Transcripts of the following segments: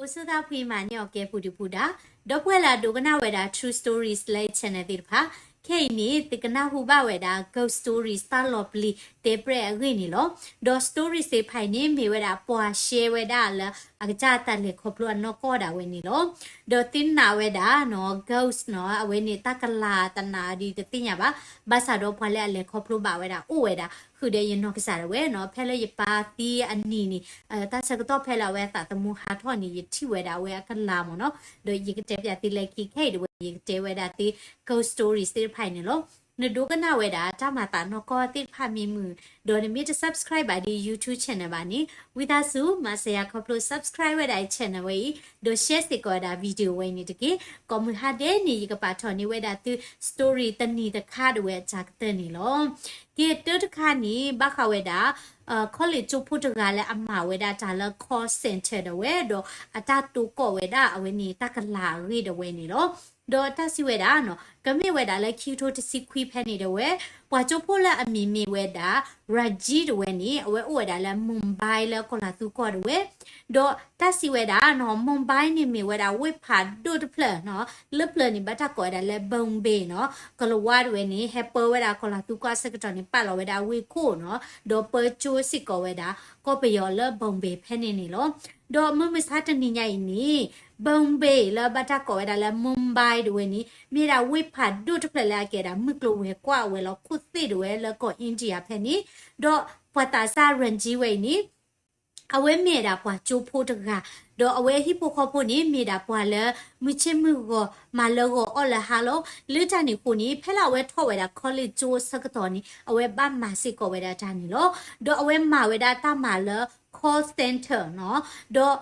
အိၣ်ဆူၣ်သးဖှံမၤန့ၢ်အီၤကဲပူၤဒုးပူၤဒါ, ဒီပုၢ်ဝဲၢ်လၢအဒိကနၣ်ဝဲဒၣ် True Stories လၢ channel သ့ၣ်တဖၣ်, ခဲအံၤန့ၣ် သုကနၢ်ဟူဘၣ်ဝဲဒၣ် ghost stories တၢ်လီၤပျံၤတဲပြဲၢ်အဂ့ၢ်န့ၣ်လီၤ. ဒီး stories သ့ၣ်တဖၣ်အံၤန့ၣ် မ့ၢ်ဝဲဒၣ်ပှၤ share ဝဲဒၣ်လၢအကစၢ်တၢ်လဲၤခီဖျိအနီၢ်ကီၢ်ဒၣ်ဝဲန့ၣ်လီၤ. ဒီးသုနာ်ဝဲဒၣ်နီၤ ghost နီၤ အဝဲန့ၣ်တၢ်ကလၤတနာ်ဒ်တသ့ၣ်ညါဘၣ်, ဘၣ်ဆၣ်ဒီးပှၤလၢအလဲၤခီဖျိဘၣ်ဝဲဒၣ်အိၣ်ဝဲဒၣ် ဃုာ်ဒီးယနီၢ်ကစၢ်ဒၣ်ဝဲနီၤ ဖဲလၢယပၢ်သံအနံၤန့ၣ် တၢ်ဆၢကတီၢ်ဖဲလၢအဝဲအသးသမူဟးထီၣ်န့ၣ် ယထံၣ်ဝဲဒၣ်အဝဲအကလၤမ့ၢ်နီၤ, ဒီးယကတဲပၠးသုလၢခံခဲအံၤဒၣ်ဝဲ ယကတဲဝဲဒၣ်သု ghost stories သ့ၣ်တဖၣ်အံၤန့ၣ်လီၤ. နဒိကနၣ်ဝဲဒၣ်တၢ်မၤသးနီၢ်ကီၢ်သ့ၣ်တဖၣ်မ့ၢ်မုာ်, ဒီးနမ့ၢ်တ subscribe ဘၣ်ဒ် YouTube channel ဘၣ်န့ၣ် ဝံသးစူၤ မၤစၢၤယၤခီဖျိ subscribe ဝဲဒၣ်အ channel ဝဲအံၤ, ဒီး share စ့ၢ်ကီးဝဲဒၣ် video ဝဲအံၤန့ၣ်တက့ၢ်. ကိးမုၢ်ဟါဒဲးန့ၣ် ယကပာ်ထီၣ်န့ၢ်ဝဲဒၣ်သု story တနံၤတခါဒၣ်ဝဲအစှၤကတၢၢ်န့ၣ်လီၤ. က့ၤတၢတခါန့ၣ် ဘၣ်ဃးဝဲဒၣ် college ကၠိဖိတဂၤလၢအမၤဝဲဒၣ်တၢ်လၢ call center ဒၣ်ဝဲ ဒီးအတၢ်တိကိးဝဲဒၣ်အဝဲန့ၣ် တၢ်ကလၤအဂ့ၢ်ဒၣ်ဝဲန့ၣ်လီၤ. ဒီးတၢ်စံးဝဲဒၣ်နီၤ ကမ့ၢ်ဝဲဒၣ်လၢခံကထိတဆံခွံဖဲန့ၣ်ဒၣ်ဝဲ ပှၤကၠိဖိလၢအမံၤမ့ၢ်ဝဲဒၣ် Raji ဒၣ်ဝဲန့ၣ် အဝဲအိၣ်ဝဲဒၣ်လၢ Mumbai လၢကီၢ်လၤသူကီၢ်ဒၣ်ဝဲ, ဒီးတၢ်စံးဝဲဒၣ်နီၤ Mumbai န့ၣ်မ့ၢ်ဝဲဒၣ်ဝ့ၢ်ဖးဒိၣ်တဖျၢၣ်နီၤ လၢပျၢၤန့ၣ် ဘၣ်တၢ်ကိးဝဲဒၣ်လၢ Bombay နီၤ, ကလၤဝါဒၣ်ဝဲန့ၣ် ဟဲပၢဝဲဒၣ်ကီၢ်လၤသူကီၢ်အဆၢကတီၢ်န့ၣ် ပာ်လီၤဝဲဒၣ်အဝ့ၢ်ခိၣ်နီၤ, ဒီးပၢကၠိစ့ၢ်ကီးဝဲဒၣ် ကီၢ်ပယီၤလၢ Bombay ဖဲန့ၣ်န့ၣ်လီၤ. ဒီးမုၢ်မဆါတနံၤညါအံၤန့ၣ် Bombay လၢဘၣ်တၢ်ကိးဝဲဒၣ်လၢ Mumbai ဒၣ်ဝဲန့ၣ် မ့ၢ်ဒၣ်ဝ့ၢ်ဖးဒိၣ်တဖျၢၣ်လၢအကဲဒၣ်မုၢ်ကျိၤဝဲၤကွာ်ဝဲၤလီၢ်ခိၣ်သ့ၣ်ဒၣ်ဝဲလၢကီၢ် India ဖဲန့ၣ်, ဒီးပှၤသးစၢ် Raji ဝဲအံၤန့ၣ် အဝဲမ့ၢ်ဒၣ်ပှၤကၠိဖိတဂၤ, ဒီးအဝဲဟံၣ်ဖိဃီဖိန့ၣ် မ့ၢ်ဒၣ်ပှၤလၢမုၢ်ဆ့ၣ်မုၢ်ဂီၤ မၤလၢဂီၤအီၣ်လၢဟါလီၤ. လၢတၢ်န့ၣ်အဃိန့ၣ် ဖဲလၢအဝဲထီၣ်ဝဲဒၣ် college ကၠိအဆၢကတီၢ်န့ၣ် အဝဲဘၣ်မၤစ့ၢ်ကီးဝဲဒၣ်တၢ်န့ၣ်လီၤ. ဒီးအဝဲမၤဝဲဒၣ်တၢ်မၤလၢ call center နီၤ, ဒီး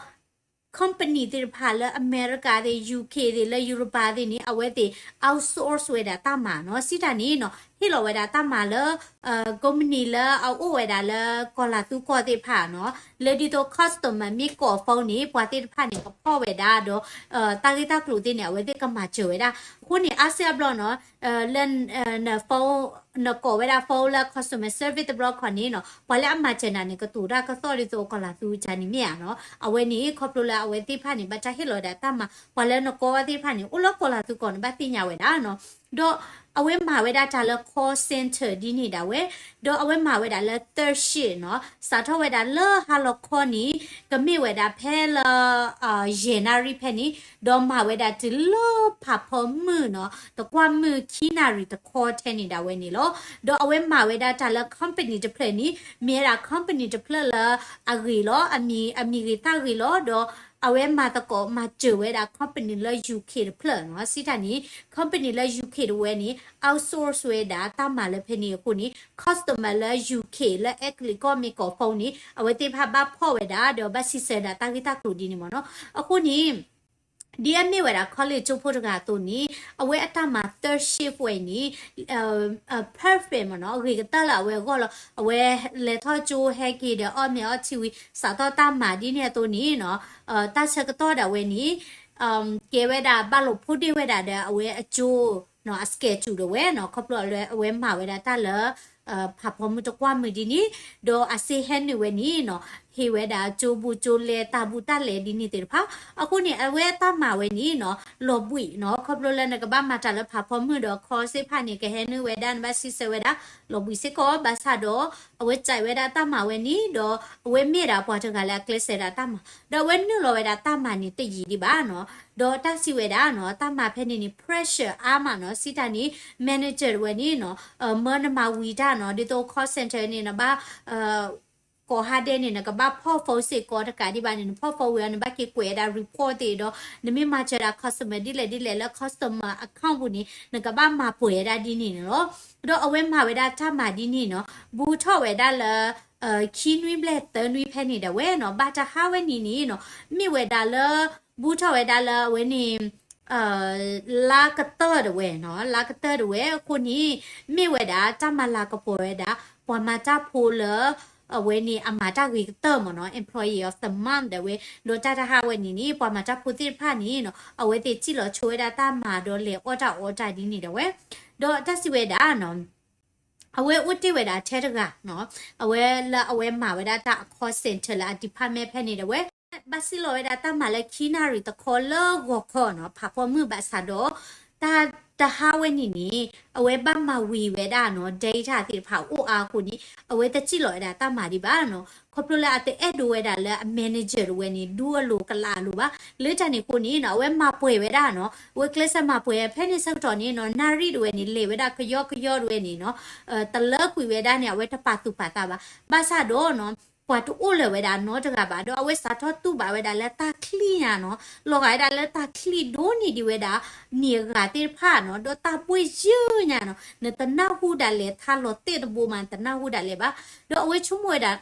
company သ့ၣ်တဖၣ်လၢအမဲရကၤသ့ၣ် UK သ့ၣ် လၢယူရပၤသ့ၣ်န့ၣ် အဝဲသ့ၣ် outsource ဝဲဒၣ်တၢ်မၤနီၤ, စံးတၢ်န့ၣ်နီၤ ဟ့ၣ်လီၤဝဲဒၣ်တၢ်မၤလၢ company လၢအအိၣ်ဝဲဒၣ်လၢကီၢ်လၤသူကီၢ်သ့ၣ်တဖၣ်နီၤ, လၢဒ်သိး customer မ့ၢ်ကိး phone န့ၣ် ပှၤသ့ၣ်တဖၣ်န့ၣ် ကဖီၣ်ဝဲဒၣ်ဒီး တၢ်ဂ့ၢ်တၢ်ကျိၤသ့ၣ်န့ၣ် အဝဲသ့ၣ်ကမၤစၢၤဝဲဒၣ်. အဃိန့ၣ် အါစုအါဘျီနီၤ လၢ န phone နကိးဝဲဒၣ် phone လၢ customer service တဘျီခီန့ၣ်နီၤ ပှၤလၢအမၤစၢၤနၤန့ၣ် ကတိၤတၢ်ကသီၣ်ဒ်သိးကီၢ်လၤသူကၢ်န့ၣ်မ့ၢ်ဧါနီၤ, အဝဲန့ၣ် ခီဖျိလၢအဝဲသ့ၣ်တဖၣ်န့ၣ် ဘၣ်တၢ်ဟ့ၣ်လီၤဝဲဒၣ်တၢ်မၤ ပှၤလၢနကိးအီၤသ့ၣ်တဖၣ်န့ၣ် အိၣ်လၢကီၢ်လၤသူကီၢ်န့ၣ် ဘၣ်သ့ၣ်ညါဝဲဒၣ်နီၤ, ဒီးအဝဲမၤဝဲဒၣ်တၢ်လၢ call center ဒ်န့ၣ်ဒၣ်ဝဲ, ဒီးအဝဲမၤဝဲဒၣ်လၢ third shift နီၤ, စးထီၣ်ဝဲဒၣ်လၢဟါလီၤခီန့ၣ် ကမ့ၢ်ဝဲဒၣ်ဖဲလၢ ယဲၢ်နၣ်ရံၣ်ဖဲန့ၣ်, ဒီးမၤဝဲဒၣ်တုၤလၢဖးဖီမုၢ်နီၤ တကွၢ်မုၢ်ခံနၣ်ရံၣ်တခီထဲန့ၣ်ဒၣ်ဝဲန့ၣ်လီၤ. ဒီးအဝဲမၤဝဲဒၣ်တၢ်လၢ company တဖျၢၣ်န့ၣ် မ့ၢ်ဝဲဒၣ် company တဖျၢၣ်လၢအဂ့ၤလီၤ, အမံၤဂ့ၤသၣ်ဂ့ၤလီၤ, ဒီးအဝဲမၤသကိးမၤစၢၤဝဲဒၣ် company လၢ UK တဖျၢၣ်နီၤ, စံးတၢ်န့ၣ် company လၢ UK တဝဲန့ၣ် outsource ဝဲဒၣ်တၢ်မၤလၢဖဲန့ၣ်အဃိန့ၣ် customer လၢ UK လၢအဲကလံးကီၢ်မ့ၢ်ကိး phone န့ၣ် အဝဲသ့ၣ်တဖၣ်ဘၣ်ဖီၣ်ဝဲဒၣ် ဒီးဘၣ်စံးဆၢဒၣ်တၢ်ဂ့ၢ်တၢ်ကျိၤဒ်န့ၣ်မ့ၢ်နီၤ. အဃိန့ၣ် ဒ်အမ့ၢ်ဝဲဒၣ် college ကၠိဖိတဂၤအသိးန့ၣ် အဝဲအတၢ်မၤ third shift ဝဲအံၤန့ၣ် perfect မ့ၢ်နီၤ, အဂ့ၤကတၢၢ်လၢအဝဲအဂီၢ်လီၤ. အဝဲလဲၤထီၣ်ကၠိဟဲက့ၤဒီး အီၣ်မ့ၤအီထံဝံၤ စးထီၣ်တၢ်မၤဒ်န့ၣ်အသိးန့ၣ်နီၤ, တၢ်ဆၢကတီၢ်ဒၣ်ဝဲန့ၣ် ကဲဝဲဒၣ်ဘၣ်လိာ်ဖိးဒ့ၣ်ဝဲဒၣ်ဒီးအဝဲအကၠိ အ schedule ဒၣ်ဝဲနီၤ, ခီဖျိလၢအဝဲမၤဝဲဒၣ်တၢ်လၢ ဖးဖီမုၢ်တကွၢ်မုၢ်ဒ်န့ၣ်, ဒီးအစ့ဟဲနုာ်ဝဲန့ၣ်နီၤ, ဟ့ၣ်ဝဲဒၣ်ကၠိဘူးကၠိလဲ တၢ်ဘူးတၢ်လဲဒ်န့ၣ်သ့ၣ်တဖၣ်. အဃိန့ၣ် အဝဲတၢ်မၤဝဲန့ၣ်နီၤ လီၤဘှံးနီၤ, ခီဖျိလၢနကဘၣ်မၤတၢ်လၢဖးဖီမုၢ်ဒီး call သ့ၣ်တဖၣ်န့ၣ် ကဟဲနုာ်ဝဲဒၣ် နဘၣ်စံးဆၢဝဲဒၣ် လီၤဘှံးစ့ၢ်ကီး, ဘၣ်ဆၣ်ဒီး အဝဲစံးဝဲဒၣ်တၢ်မၤဝဲန့ၣ်ဒီး အဝဲမ့ၢ်ဒၣ်ပှၤတဂၤလၢအကျဲးစၢးဒၣ်တၢ်မၤ, ဒီးအဝဲနုာ်လီၤဝဲဒၣ်တၢ်မၤန့ၣ်တယံာ်ဒံးဘၣ်နီၤ. ဒီးတၢ်စံးဝဲဒၣ်နီၤ တၢ်မၤဖဲန့ၣ်န့ၣ် pressure အါမးနီၤ, စံးတၢ်န့ၣ် manager တဝဲန့ၣ်နီၤ မၢနမၤဝံၤတၢ်နီၤ, ဒ်သိး call center န့ၣ် နဘၣ် ကိးဟါဒဲးန့ၣ် နကဘၣ်ဖီၣ် phone စ့ၢ်ကီးတကးဒံးဘၣ်န့ၣ် နဖီၣ် phone ဝံၤအီၤ နဘၣ်က့ၤကွဲးဒၣ် report သ့ၣ်ဒီး နမ့ၢ်မၤစၢၤဒၣ် customer ဒ်လဲၣ်ဒ်လဲၣ်လၢ customer account ပူၤန့ၣ် နကဘၣ်မၤပှဲၤဝဲဒၣ်ဒ်န့ၣ်န့ၣ်လီၤ. ဒီးအဝဲမၤဝဲဒၣ်တၢ်မၤဒ်န့ၣ်နီၤ ဘူးထီၣ်ဝဲဒၣ်လၢ ခံနွံဘျဲၣ်သၢနွံဖဲန့ၣ်ဒၣ်ဝဲနီၤ, ဘၣ်တဟါဝဲန့ၣ်န့ၣ်နီၤ မ့ၢ်ဝဲဒၣ်လၢ ဘူးထီၣ်ဝဲဒၣ်လၢအဝဲန့ၣ် လါကတၢၢ်တဝဲနီၤ, လါကတၢၢ်တဝဲအဃိန့ၣ် မ့ၢ်ဝဲဒၣ်တၢ်မၤလၤကပီၤဝဲဒၣ် ပှၤမၤတၢ်ဖိလၢ အဝဲန့ၣ်အမၤတၢ်ဂ့ၤကတၢၢ်မ့ၢ်နီၤ, employee of the month ဒၣ်ဝဲ, ဒီးတၢ်တဟါဝဲန့ၣ်န့ၣ် ပှၤမၤတၢ်ဖိသ့ၣ်တဖၣ်န့ၣ်နီၤ အဝဲသ့ၣ်စံၣ်လီၤဆိဝဲဒၣ်တၢ်မၤဒီးလဲၤအီၣ်တၢ်အီတၢ်ဒ်န့ၣ်ဒၣ်ဝဲ, ဒီးတၢ်စံးဝဲဒၣ်နီၤ အဝဲအိၣ်တ့ၢ်ဝဲဒၣ်ထဲတဂၤနီၤ, အဝဲလၢအဝဲမၤဝဲဒၣ်တၢ်အ call center လၢအ department ဖဲန့ၣ်ဒၣ်ဝဲ, မ့ၢ် ဘၣ်စံၣ်လီၤဝဲဒၣ်တၢ်မၤလၢခံနၣ်ရံၣ်တခီလၢဂီၤခီနီၤ ဖးဖီမုၢ်ဘၣ်ဆၣ်ဒီး တၢ်တဟါဝဲန့ၣ်န့ၣ် အဝဲဘၣ်မၤဝံၤဝဲဒၣ်နီၤ data သ့ၣ်တဖၣ်အိၣ်အါအဃိန့ၣ် အဝဲတစံၣ်လီၤဝဲဒၣ်တၢ်မၤဒံးဘၣ်နီၤ ခီဖျိလၢအတအဲၣ်ဒိးဝဲဒၣ်လၢအ manager တဝဲန့ၣ် ဒူအလိၤကလးအလိၤဘၣ် လၢတၢ်န့ၣ်အဃိန့ၣ်နီၤ အဝဲမၤပှဲၤဝဲဒၣ်နီၤ အဝဲကျဲးစၢးမၤပှဲၤ ဖဲန့ၣ်ဆၢကတီၢ်န့ၣ်နီၤ နၣ်ရံၣ်တဝဲန့ၣ် လဲၤဝဲဒၣ်ကယီကယီတဝဲန့ၣ်နီၤ တလၢကွံာ်ဝဲဒၣ်န့ၣ် အဝဲတပာ်သူၣ်ပာ်သးဘၣ် ဘၣ်ဆၣ်ဒီးနီၤ ပှၤတအိၣ်လၢၤဝဲဒၣ်နီတဂၤဘၣ် ဒီးအဝဲစးထီၣ်တူၢ်ဘၣ်ဝဲဒၣ်လၢတၢ်ချံၣ်ညါနီၤ လီၤဂာ်ဝဲဒၣ်လၢတၢ်ချံၣ်ဒိၣ်န့ၢ်ဒံးဝဲဒၣ် နံၣ်အဂၤသ့ၣ်တဖၣ်နီၤ ဒီးတၢ်ဘှ့ၣ်ယုၢ်ညါနီၤ နတနၢ်ဟူဒၣ်လဲာ် ထါလီၤတဲာ်တဘိမး နတနၢ်ဟူဒၣ်လဲာ်ဘၣ် ဒီးအဝဲဆိကမိၣ်ဝဲဒၣ်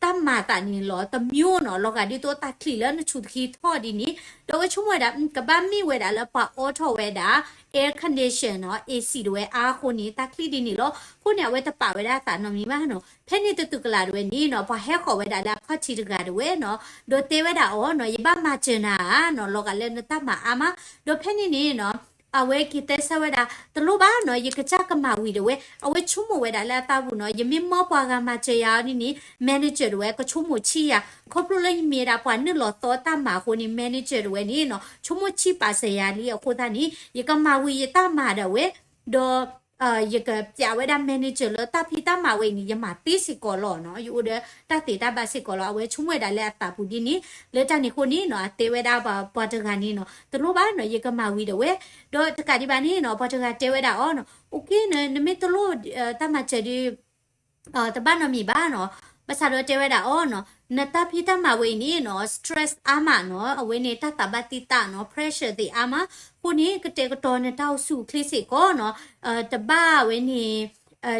တၢ်မၤသးန့ၣ်လီၤ တမျိုးနီၤ လီၤဂာ်ဒ်သိးတၢ်ချံၣ်လၢနဆူၣ်တခီထီၣ်ဒ်န့ၣ် ဒီးအဝဲဆိကမိၣ်ဝဲဒၣ် ကဘၣ်မ့ၢ်ဝဲဒၣ်လၢပှၤအိးထီၣ်ဝဲဒၣ် air condition နီၤ AC တဝဲအါအဃိန့ၣ် တၢ်ချံၣ်ဒ်န့ၣ်လီၤ အဃိန့ၣ် အဝဲတပာ်ဝဲဒၣ်သးနီတမံၤဘၣ်နီၤ ဖဲန့ၣ်တတုၤကလာ်တဝဲန့ၣ်နီၤ ပှၤဟဲဃီၤဝဲဒၣ်လၢအခီၣ်ထံးတဂၤတဝဲနီၤ ဒီးတဲဝဲဒၣ်အီၤနီၤ ယဘၣ်မၤစၢၤနၤဧါနီၤ လီၤဂာ်လၢနတၢ်မၤအါမး ဒီးဖဲန့ၣ်န့ၣ်နီၤ အဝဲက့ၤတဲဆၢဝဲဒၣ် တလိၣ်ဘၣ်နီၤ ယကစၢ်ကမၤဝံၤတဝဲ အဝဲဆိကမိၣ်ဝဲဒၣ်လၢအသးပူၤနီၤ ယမ့ၢ်မၢပှၤဂၤမၤစၢၤယၤအီၤန့ၣ်န့ၣ် manager တဝဲ ကဆိကမိၣ်ဆံၣ်ယၤ ခီဖျိလၢယမ့ၢ်ဒၣ်ပှၤနုာ်လီၤသီတၢ်မၤအဃိန့ၣ် manager တဝဲန့ၣ်နီၤ ဆိကမိၣ်ဆံၣ်ပာ်စၢၤယၤလံအဃိသတးန့ၣ် ယကမၤဝံၤယတၢ်မၤဒၣ်ဝဲ ဒီး ယကပျးဝဲဒၣ် manager လၢတၢ်ဖံးတၢ်မၤဝဲအံၤန့ၣ် ယမၤသ့စ့ၢ်ကီးလီၤနီၤ ယအိၣ်ဒီးတၢ်သ့တၢ်ဘၣ်စ့ၢ်ကီးလီၤ အဝဲဆိကမိၣ်ဝဲဒၣ်လၢအသးပူၤဒ်န့ၣ် လၢတၢ်န့ၣ်အဃိန့ၣ်နီၤ အတဲဝဲဒၣ်ပှၤတဂၤန့ၣ်နီၤ တလိၣ်ဘၣ်နီၤ ယကမၤဝံၤဒၣ်ဝဲ ဒီးတကးဒံးဘၣ်န့ၣ်နီၤ ပှၤတဂၤတဲဝဲဒၣ်အီၤနီၤ okay နမ့ၢ်တလိၣ် တၢ်မၤစၢၤဒီး တဘၣ်နီတမံၤဘၣ်နီၤ ဘၣ်ဆၣ်ဒီးတဲဝဲဒၣ်အီၤနီၤ နတၢ်ဖံးတၢ်မၤဝဲအံၤန့ၣ်နီၤ stress အါမးနီၤ အဝဲန့ၣ်တၢ်သးဘၣ်တံာ်တာ်နီၤ pressure သ့ၣ်အါမး အဃိန့ၣ် ကတဲာ်ကတီၤနတၢ်အိၣ်ဆူၣ်အိၣ်ချ့စ့ၢ်ကီးနီၤ တဘၣ်ဝဲန့ၣ်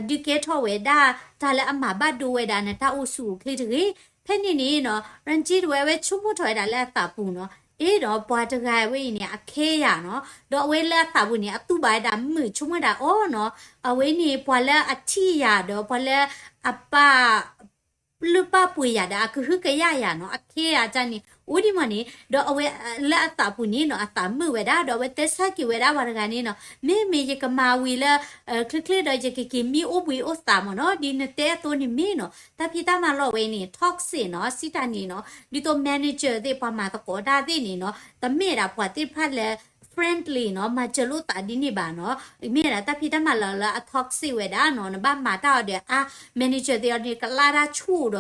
ဒုးကဲထီၣ်ဝဲဒၣ် တၢ်လၢအမၤဘၣ်ဒိဝဲဒၣ်နတၢ်အိၣ်ဆူၣ်အိၣ်ချ့တဂ့ၤ ဖဲန့ၣ်န့ၣ်နီၤ ရၣ်ကံတဝဲ အဝဲဆိကမိၣ်ထီၣ်ဝဲဒၣ်လၢအသးပူၤနီၤ အ့ဒီးပှၤတဂၤဝဲအံၤန့ၣ် အcareယၤနီၤ ဒီးအဝဲလၢအသးပူၤန့ၣ် အတူၢ်ဘၣ်ဝဲဒၣ်မုာ် ဆိကမိၣ်ဝဲဒၣ်အီၤနီၤ အဝဲန့ၣ် ပှၤလၢအထံၣ်ယၤဒီး ပှၤလၢအပာ်လုၢ်ပာ်ပှ့ၤယၤဒီး အကဟုကယာ်ယၤနီၤ အcareယၤတၢ်န့ၣ် အိၣ်ဒံးမးန့ၣ် ဒီးအဝဲလၢအသးပူၤန့ၣ်နီၤ အသးမုာ်ဝဲဒၣ် ဒီးအဝဲတဲဆၢက့ၤဝဲဒၣ်ပှၤတဂၤန့ၣ်နီၤ မ့မ့ၢ်ယကမၤဝံၤလၢ ချ့ချ့ဒီးယကက့ၤမံအိၣ်ဘှံးအိၣ်သးမးနီၤ ဒ်နတဲအသိးန့ၣ်မ့ၢ်နီၤ တၢ်ဖံးတၢ်မၤလီၢ်ဝဲအံၤန့ၣ် toxic နီၤ စံးတၢ်န့ၣ်နီၤ ဒ်သိး manager သ့ၣ် ပှၤမၤသကိးတၢ်သ့ၣ်န့ၣ်နီၤ တမ့ၢ်ဒၣ်ပှၤသ့ၣ်တဖၣ်လၢ friendly နီၤ မၤစၢၤလိာ်သးဒ်န့ၣ်ဘၣ်နီၤ မ့ၢ်ဒၣ်တၢ်ဖံးတၢ်မၤလီၢ်လၢအ toxic ဝဲဒၣ်နီၤ နဘၣ်မၤတၢ်အီၤဒီးအါ manager သ့ၣ်အီၤန့ၣ် ကလါတၢ်ဆူၣ်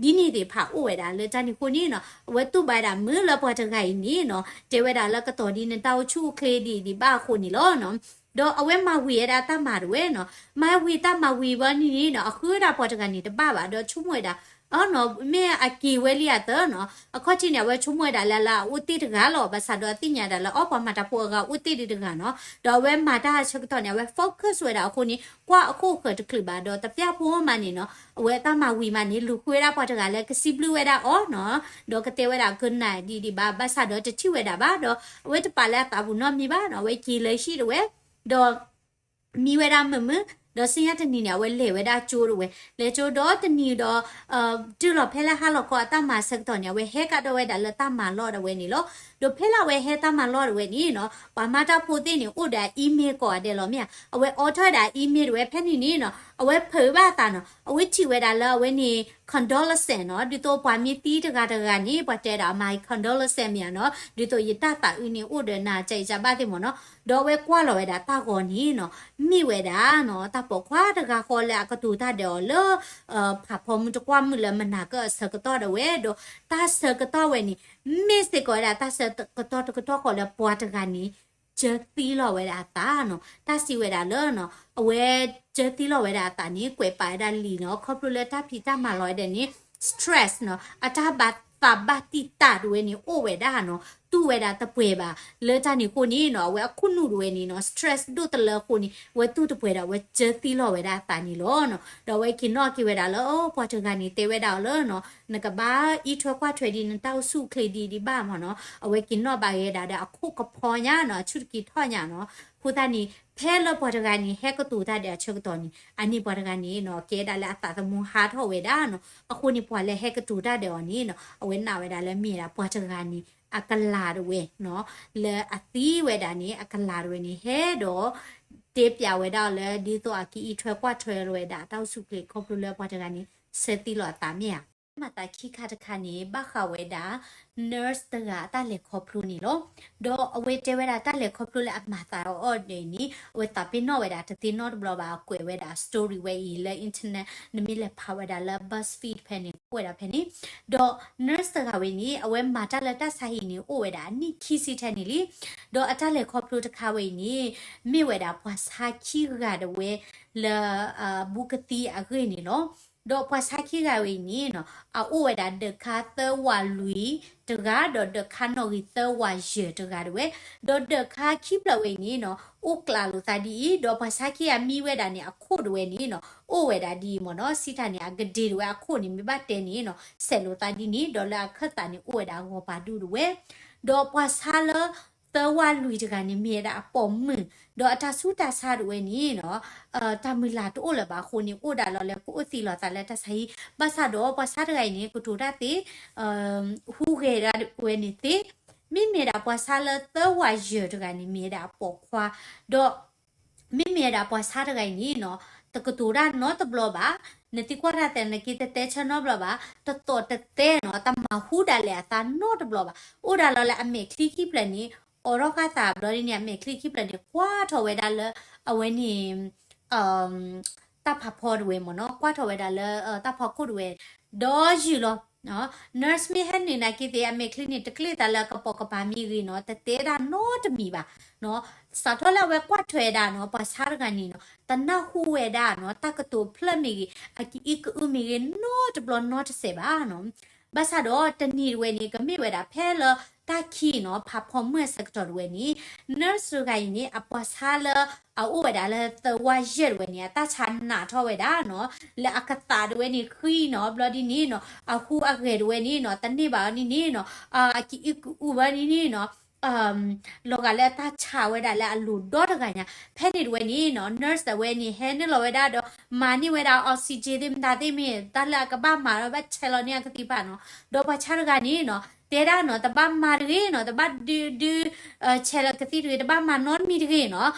ဒီး ဒ်န့ၣ်သ့ၣ်တဖၣ်အိၣ်ဝဲဒၣ်လၢတၢ်န့ၣ်အဃိန့ၣ်နီၤ အဝဲတူၢ်ဘၣ်ဝဲဒၣ်မုာ်လၢပှၤတဂၤအံၤန့ၣ်နီၤ တဲဝဲဒၣ်လၢကတီၤဒ်နတၢ်အိၣ်ဆူၣ်အိၣ်ချ့ဒံးဒံးဘၣ်အဃိန့ၣ်လီၤနီၤ ဒီးအဝဲမၤဝံၤဝဲဒၣ်တၢ်မၤတဝဲနီၤ မၤဝံၤတၢ်မၤဝံၤဘၣ်န့ၣ်န့ၣ်နီၤ အဃုဝဲဒၣ်ပှၤတဂၤန့ၣ်တဘၣ်ဘၣ် ဒီးဆိကမိၣ်ဝဲဒၣ် အနီၤ မ့ၢ်အက့ၤဝဲလံအသးနီၤ အခီၣ်ထံးန့ၣ် အဝဲဆိကမိၣ်ဝဲဒၣ်လၢလၢအအိၣ်တ့ၢ်တဂၤလီၤ ဘၣ်ဆၣ်ဒီးအသ့ၣ်ညါဒၣ်လၢအီၣ်ပှၤမၤတၢ်ဖိအဂၤအိၣ်တ့ၢ်ဒံးတဂၤနီၤ ဒီးအဝဲမၤတၢ်ဆၢကတီၢ်န့ၣ် အဝဲ focus ဝဲဒၣ်အဃိန့ၣ် ကွၢ်အခိၣ်ဃၢၤတချုးဘၣ် ဒီးတပျၢ်ဖိမးန့ၣ်နီၤ အဝဲတၢ်မၤဝံၤမးန့ၣ် လူၤဃုဝဲဒၣ်ပှၤတဂၤလၢကစံးဘျုးဝဲဒၣ်အီၤနီၤ ဒီးကတဲဝဲဒၣ် good night ဒံးဒံးဘၣ် ဘၣ်ဆၣ်ဒီးတထံၣ်ဝဲဒၣ်ဘၣ်ဒီး အဝဲတပာ်လၢအသးပူၤနီတမံၤဘၣ်နီၤ အဝဲက့ၤလၢဟံၣ်တဝဲ ဒီး မံဝဲဒၣ်မုာ်မုာ် ဒီးဆူညါတနံၤန့ၣ် အဝဲလဲၤဝဲဒၣ်ကၠိတဝဲ လဲၤကၠိဒီးတနံၤဒီး တုၤလီၤဖဲလၢဟါလီၤခီအတၢ်မၤဆၢကတီၢ်န့ၣ် အဝဲဟဲကဒီးဝဲဒၣ်လၢတၢ်မၤလီၢ်တဝဲန့ၣ်လီၤ. ဒီးဖဲလၢအဝဲဟဲတၢ်မၤလီၢ်တဝဲန့ၣ်နီၤ ပှၤမၤတၢ်ဖိသ့ၣ်န့ၣ် အိၣ်ဒီးအ email ကိးဂၤဒဲးလီၤမ့ၢ်ဧါ. အဝဲအိးထီၣ်ဝဲဒၣ်အ email တဝဲဖဲန့ၣ်န့ၣ်နီၤ အဝဲဖုးဘၣ်အသးနီၤ အဝဲထံၣ်ဝဲဒၣ်လၢအဝဲန့ၣ် condolence နီၤ ဒ်သိးပှၤမ့ၢ်သံတဂၤတဂၤန့ၣ် ပှၤတဲဒၣ် my condolence မ့ၢ်ဧါနီၤ ဒ်သိးယတၢ်သးအုးန့ၣ်အိၣ်ဒီးနၤ ကယကဘၣ်သ့ၣ်မ့ၢ်နီၤ ဒီးအဝဲကွၢ်လီၤဝဲဒၣ်တၢ်ဂီၤန့ၣ်နီၤ မ့ၢ်ဝဲဒၣ်နီၤ တၢ်ပိာ်ခွါတဂၤဃီလၢအကတိၤတၢ်ဒီးအီၤလၢ ဖးဖီမုၢ်တကွၢ်မုၢ်လၢမုၢ်နၤကၢအဆၢကတီၢ်ဒၣ်ဝဲ ဒီးတၢ်ဆၢကတီၢ်ဝဲန့ၣ် မ့ၢ်စ့ၢ်ကီးဝဲဒၣ်တၢ်ဆၢကတီၢ်တကတီၢ်ဃီလၢပှၤတဂၤန့ၣ် ကၢသံလီၤဝဲဒၣ်အသးနီၤ တၢ်စံးဝဲဒၣ်လၢနီၤ အဝဲကၢသံလီၤဝဲဒၣ်အသးန့ၣ် ကွဲးပာ်ဝဲဒၣ်လံာ်နီၤ ခီဖျိလၢတၢ်ဖံးတၢ်မၤလီၤဝဲဒၣ်န့ၣ် stress နီၤ အတၢ်ဘၣ်သးဘၣ်တံာ်တာ်ဒၣ်ဝဲန့ၣ် အိၣ်ဝဲဒၣ်နီၤ တူၢ်ဝဲဒၣ်တပှဲၤဘၣ် လၢတၢ်န့ၣ်အဃိန့ၣ်နီၤ အဝဲအခိၣ်နူာ်ဒၣ်ဝဲန့ၣ်နီၤ stress ဒိၣ်တလၢအဃိန့ၣ် အဝဲတူၢ်တပှဲၤဒီး အဝဲကၢသံလီၤဝဲဒၣ်အသးန့ၣ်လီၤနီၤ ဒီးအဝဲက့ၤနီၣ်က့ၤဝဲဒၣ်လၢ ပှၤတဂၤန့ၣ် တဲဝဲဒၣ်အီၤလၢနီၤ နကဘၣ်အံးထွဲကွၢ်ထွဲဒ်နတၢ်အိၣ်ဆူၣ်အိၣ်ချ့ဒံးဒံးဘၣ်မ့ၢ်နီၤ အဝဲက့ၤနီၣ်ဘၣ်ဂ့ၤဒၣ်ဒီးအခိၣ်ကဖီညါနီၤ အဆူၣ်တက့ၤထီၣ်ညါနီၤ အဃိသတးန့ၣ် ဖဲလၢပှၤတဂၤန့ၣ် ဟဲကတိၤတၢ်ဒီးအဆၢကတီၢ်န့ၣ် အန့ၣ်ပှၤတဂၤန့ၣ်နီၤ ကဲဒၣ်လၢအသးသမူဟးထီၣ်ဝဲဒၣ်နီၤ အဃိန့ၣ် ပှၤလၢဟဲကတိၤတၢ်ဒီးအီၤန့ၣ်နီၤ အဝဲနာ်ဝဲဒၣ်လၢမ့ၢ်ဒၣ်ပှၤတဂၤန့ၣ် အကလၤတဝဲနီၤ လၢအသံဝဲဒၣ်န့ၣ် အကလၤတဝဲန့ၣ် ဟဲဒီး တဲပျးဝဲဒၣ်အီၤလၢ ဒ်သိးအကအံးထွဲကွၢ်ထွဲလီၤဝဲဒၣ် တၢ်အိၣ်ဆူၣ်အိၣ်ချ့ခီဖျိလၢပှၤတဂၤန့ၣ် ဆၢသံလီၤအသးမ့ၢ်ဧါ တၢ်မၤသးခံခါတခါန့ၣ် ဘၣ်ဃးဝဲဒၣ် nurse တဂၤအတၢ်လဲၤခီဖျိန့ၣ်လီၤ. ဒီးအဝဲတဲဝဲဒၣ်တၢ်လဲၤခီဖျိလၢအမၤသးအီၤန့ၣ် အဝဲသးပ့ၤနီၣ်ဝဲဒၣ်တသ့နီတဘျီဘၣ် အကွဲးဝဲဒၣ် story ဝဲအံၤလၢ internet နမ့ၢ်လဲၤဖးဝဲဒၣ်လၢ BuzzFeed ဖဲန့ၣ် အိၣ်ဝဲဒၣ်ဖဲန့ၣ်. ဒီး nurse တဂၤဝဲန့ၣ် အဝဲမၤတၢ်လၢတၢ်ဆါဟံၣ်န့ၣ် အိၣ်ဝဲဒၣ်အနံၣ်ခံဆံထဲန့ၣ်လံ. ဒီးအတၢ်လဲၤခီဖျိတခါဝဲအံၤန့ၣ် မ့ၢ်ဝဲဒၣ်ပှၤဆါခံဂၤတဝဲလၢ ဘူးကသံအဂ့ၢ်န့ၣ်လီၤ. ဒီးပှၤဆါခံဂၤဝဲအံၤန့ၣ်နီၤ အအိၣ်ဝဲဒၣ်ဒၢးခါသၢဝးလွံၢ်တဂၤ ဒီးဒၢးခါနီၣ်ဂံၢ်သၢဝးယဲၢ်တဂၤတဝဲ, ဒီးဒၢးခါခံဖျၢၣ်ဝဲအံၤန့ၣ်နီၤ အိၣ်ကျးလိာ်သးဒ်အံၤ, ဒီးပှၤဆါခံဂၤမံဝဲဒၣ်န့ၣ် အခိၣ်တဝဲန့ၣ်နီၤ အိၣ်ဝဲဒၣ်ဒ်အံၤမ့ၢ်နီၤ, စံးတၢ်န့ၣ် အကဒ့တဝဲအခိၣ်န့ၣ် မ့ၢ်ဘၣ်တဲန့ၣ်နီၤ ဆဲးလိာ်သးဒ်န့ၣ်, ဒီးလၢအခၢၣ်သးန့ၣ် အိၣ်ဝဲဒၣ်ဂီၤပၤဒူၣ်တဝဲ, ဒီးပှၤဆါလၢ သၢဝးလွံၢ်တဂၤန့ၣ် မ့ၢ်ဝဲဒၣ်အပိာ်မုၣ်, ဒီးအတၢ်ဆူးတၢ်ဆါတဝဲန့ၣ်နီၤ တၢ်မုၢ်လၢ်တအိၣ်လၢၤဘၣ်အဃိန့ၣ် အိၣ်ဒၣ်လီၤလၢကအိၣ်သံလီၤသးလၢတၢ်ဆါဟံၣ်, ဘၣ်ဆၣ်ဒီးပှၤဆါတဂၤအံၤန့ၣ် ကတိၤတၢ်သ့, ဟူးဂဲၤဒၣ်ဝဲန့ၣ်သ့, မ့မ့ၢ်ဒၣ်ပှၤဆါလၢသၢဝးယဲၢ်တဂၤန့ၣ် မ့ၢ်ဝဲဒၣ်အပိာ်ခွါ, ဒီး မ့မ့ၢ်ဝဲဒၣ်ပှၤဆါတဂၤအံၤန့ၣ်နီၤ တကတိၤတၢ်နီတဘျီဘၣ်, နသံကွၢ်တၢ်သဲနက့ တတဲဆၢနီတဘျီဘၣ်, တသီၣ်တသဲနီၤ တမၤဟူဒၣ်လဲာ်အသးနီတဘျီဘၣ်, အိၣ်ဒၣ်လီၤလၢအမဲာ်ချံခံဖျၢၣ်န့ၣ် အိးထီၣ်ဃာ်သးဘျီဒ်န့ၣ် အမဲာ်ချံခံဖျၢၣ်န့ၣ် ကွၢ်ထီၣ်ဝဲဒၣ်လၢ အဝဲန့ၣ် တၢ်ဖးဖီတဝဲမ့ၢ်နီၤ, ကွၢ်ထီၣ်ဝဲဒၣ်လၢ တၢ်ဖီခိၣ်တဝဲ ဒီးယုၢ်လီၤ. nurse မ့ၢ်ဟဲနုာ်နာ်က့သ့ၣ် အမဲာ်ချံန့ၣ် တကျ့သးလၢကပိာ်ကပၤမ့ၢ်ဂ့ၤနီၤ တတဲဒၣ်နီတမံၤဘၣ်. စးထီၣ်လၢအဝဲကွၢ်ထွဲဒၣ်နီၤ ပှၤဆါတဂၤန့ၣ်နီၤ တနၢ်ဟူဝဲဒၣ်နီၤ တၢ်ကတိၤဖျၢၣ်မ့ၢ်ဂ့ၤ အကအံကအုမ့ၢ်ဂ့ၤ နီတဘျီနီတစဲးဘၣ်နီၤ. ဘၣ်ဆၣ်ဒီးတနံၤတဝဲန့ၣ် ကမ့ၢ်ဝဲဒၣ်ဖဲလၢတၢ်ခံနီၤ ဖးဖီမုၢ်အဆၢကတီၢ်တဝဲန့ၣ် nurse တဂၤအံၤန့ၣ် အပှၤဆါလၢ အအိၣ်ဝဲဒၣ်လၢသၢဝးယဲၢ်တဝဲန့ၣ် အတၢ်ဆါနးထီၣ်ဝဲဒၣ်နီၤ လၢအကသးတဝဲန့ၣ်ဃံနီၤ ဘျီဒ်န့ၣ်နီၤ အဟူးအဂဲၤတဝဲန့ၣ်နီၤ တန့ၢ်ဘၣ်အီၤဒ်န့ၣ်နီၤ အကအံကအုဘၣ်ဒ်န့ၣ်နီၤ လီၤဂာ်လၢအတၢ်ဆါဝဲဒၣ်လၢအလိၤဒီတဂၤညါ ဖဲန့ၣ်တဝဲန့ၣ်နီၤ nurse တဝဲန့ၣ် ဟဲနုာ်လီၤဝဲဒၣ်ဒီး မၤန့ၢ်ဝဲဒၣ် oxygen သ့ၣ်မတၤသ့ၣ်မ့ၢ် တၢ်လၢအကဘၣ်မၤဒီး ဘၣ်ဆဲးလီၤန့ၢ်အကသံၣ်တဖၣ်နီၤ ဒီးပှၤဆါတဂၤန့ၣ်နီၤ တဲဒၣ်နီၤ တဘၣ်မၤတဂ့ၤနီၤ တဘၣ်ဒုးဒုး ဆဲးလီၤကသံၣ်တဂ့ၤ တဘၣ်မၤနီတမံၤတဂ့ၤနီၤ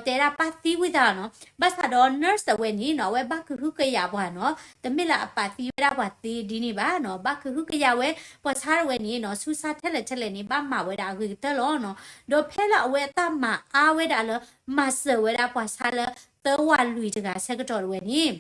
တဲဒၣ်ပာ်သံဝံသးနီၤ ဘၣ်ဆၣ်ဒီး nurse တဝဲန့ၣ်နီၤ အဝဲဘၣ်ကဟုကယာ်ပှၤနီၤ တမ့ၢ်လၢအပာ်သံဝဲဒၣ်ပှၤသ့ဒ်န့ၣ်ဘၣ်နီၤ ဘၣ်ကဟုကယာ်ဝဲ ပှၤဆါတဝဲန့ၣ်နီၤ ဆူးဆါထဲလဲၣ်ထဲလဲၣ်န့ၣ် ဘၣ်မၤဝဲဒၣ်အဂ့ၤကတၢၢ်လီၤနီၤ ဒီးဖဲလၢအဝဲအတၢ်မၤအါဝဲဒၣ်လၢ မၤစၢၤဝဲဒၣ်ပှၤဆါလၢသၢဝးလွံၢ်တဂၤဆၢကတီၢ်တဝဲန့ၣ်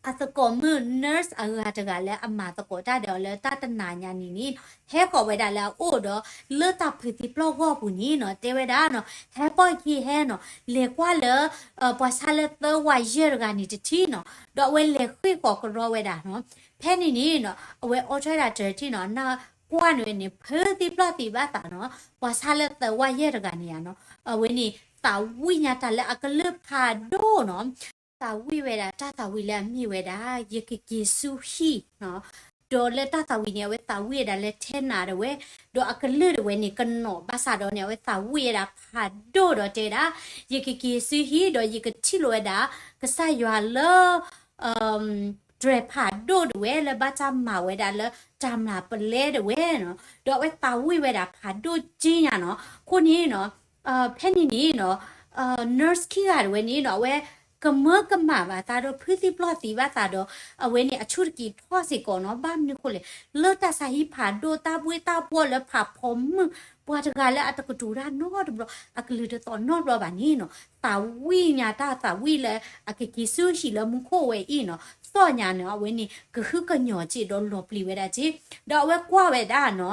အသကိးမုၣ် nurse အဂၤတဂၤလၢအမၤသကိးတၢ်ဒီးအီၤလၢတၢ်တနၤညါန့ၣ်န့ၣ် ဟဲဃီၤဝဲဒၣ်လၢအအိၣ်ဒီး လၢတၢ်ဖုးသံပျီၢ်ဂီၢ်ပူၤန့ၣ်နီၤ တဲဝဲဒၣ်နီၤ ဟဲပိာ်ခံဟဲနီၤ လဲၤကွၢ်လၢ ပှၤဆါလၢသၢဝးယဲၢ်တဂၤန့ၣ်တထံၣ်နီၤ ဒီးအဝဲလဲၤဃ့ၢ်ဃီၤကရီဝဲဒၣ်နီၤ ဖဲန့ၣ်န့ၣ်နီၤ အဝဲအိးထီၣ်ဝဲဒၣ်တထံၣ်နီၤ နၢ်ကွၢ်န့ၢ်ဝဲန့ၣ် ဖုးသံပျီၢ်သံဘၣ်သးနီၤ ပှၤဆါလၢသၢဝးယဲၢ်တဂၤန့ၣ်ဧါနီၤ အဝဲန့ၣ် သးဝံၣ်ညါတၢ်လၢအကလုၢ်ဖးဒိၣ်နီၤ သးဝံၣ်ဝဲဒၣ် တၢ်သးဝံၣ်လၢအမ့ၢ်ဝဲဒၣ် ယကက့ၤဆူဟံၣ်နီၤ ဒီးလၢတၢ်သးဝံၣ်န့ၣ် အဝဲသးဝံၣ်ဝဲဒၣ်လၢထဲနၤတဝဲ ဒီးအကလုၢ်တဝဲန့ၣ် ကနီၤဘၣ်ဆၣ်ဒီးန့ၣ် အဝဲသးဝံၣ်ဝဲဒၣ်ဖးဒိၣ်ဒီးတဲဝဲဒၣ် ယကက့ၤဆူဟံၣ် ဒီးယကထံၣ်လိာ်ဝဲဒၣ် ကစၢ်ယွၤလၢ တြဲၤဖးဒိၣ်တဝဲလၢဘၣ်တၢ်မၤဝဲဒၣ်လၢတၢ်မျၢ်ပလဲတဝဲနီၤ ဒီးအဝဲသးဝံၣ်ဝဲဒၣ်ဖးဒိၣ်က့ညါနီၤ အဃိန့ၣ်နီၤ ဖဲန့ၣ်န့ၣ်နီၤ nurse ခံဂၤတဝဲန့ၣ်နီၤ အဝဲကမၢကမၣ်ဘၣ်သးဒီးဖုးသံပျီၢ်သံဘၣ်သးဒီး အဝဲန့ၣ်အဆူၣ်တက့ၤထီၣ်စ့ၢ်ကီးနီၤ ဘၣ်မနုၤဃိလဲၣ် လၢတၢ်ဆါဟံၣ်ဖးဒိၣ်တၢ်ဘှ့ၣ်တၢ်ဘှီၣ်လၢဖးဖီမုၢ် ပှၤတဂၤလၢအတကတိၤတၢ်နီတဘျီ အကလုၢ်တသီၣ်နီတဘျီဘၣ်န့ၣ်နီၤ သးဝံၣ်ညါတၢ်သးဝံၣ်လၢအကက့ၤဆူဟံၣ်လၢမူခိၣ်ဝဲအံၤနီၤ သီၣ်ညါန့ၣ် အဝဲန့ၣ်ကဟုကညီၢ်က့ၤဒီးလီၤပျံၤဝဲဒၣ်က့ၤ ဒီးအဝဲကွၢ်ဝဲဒၣ်နီၤ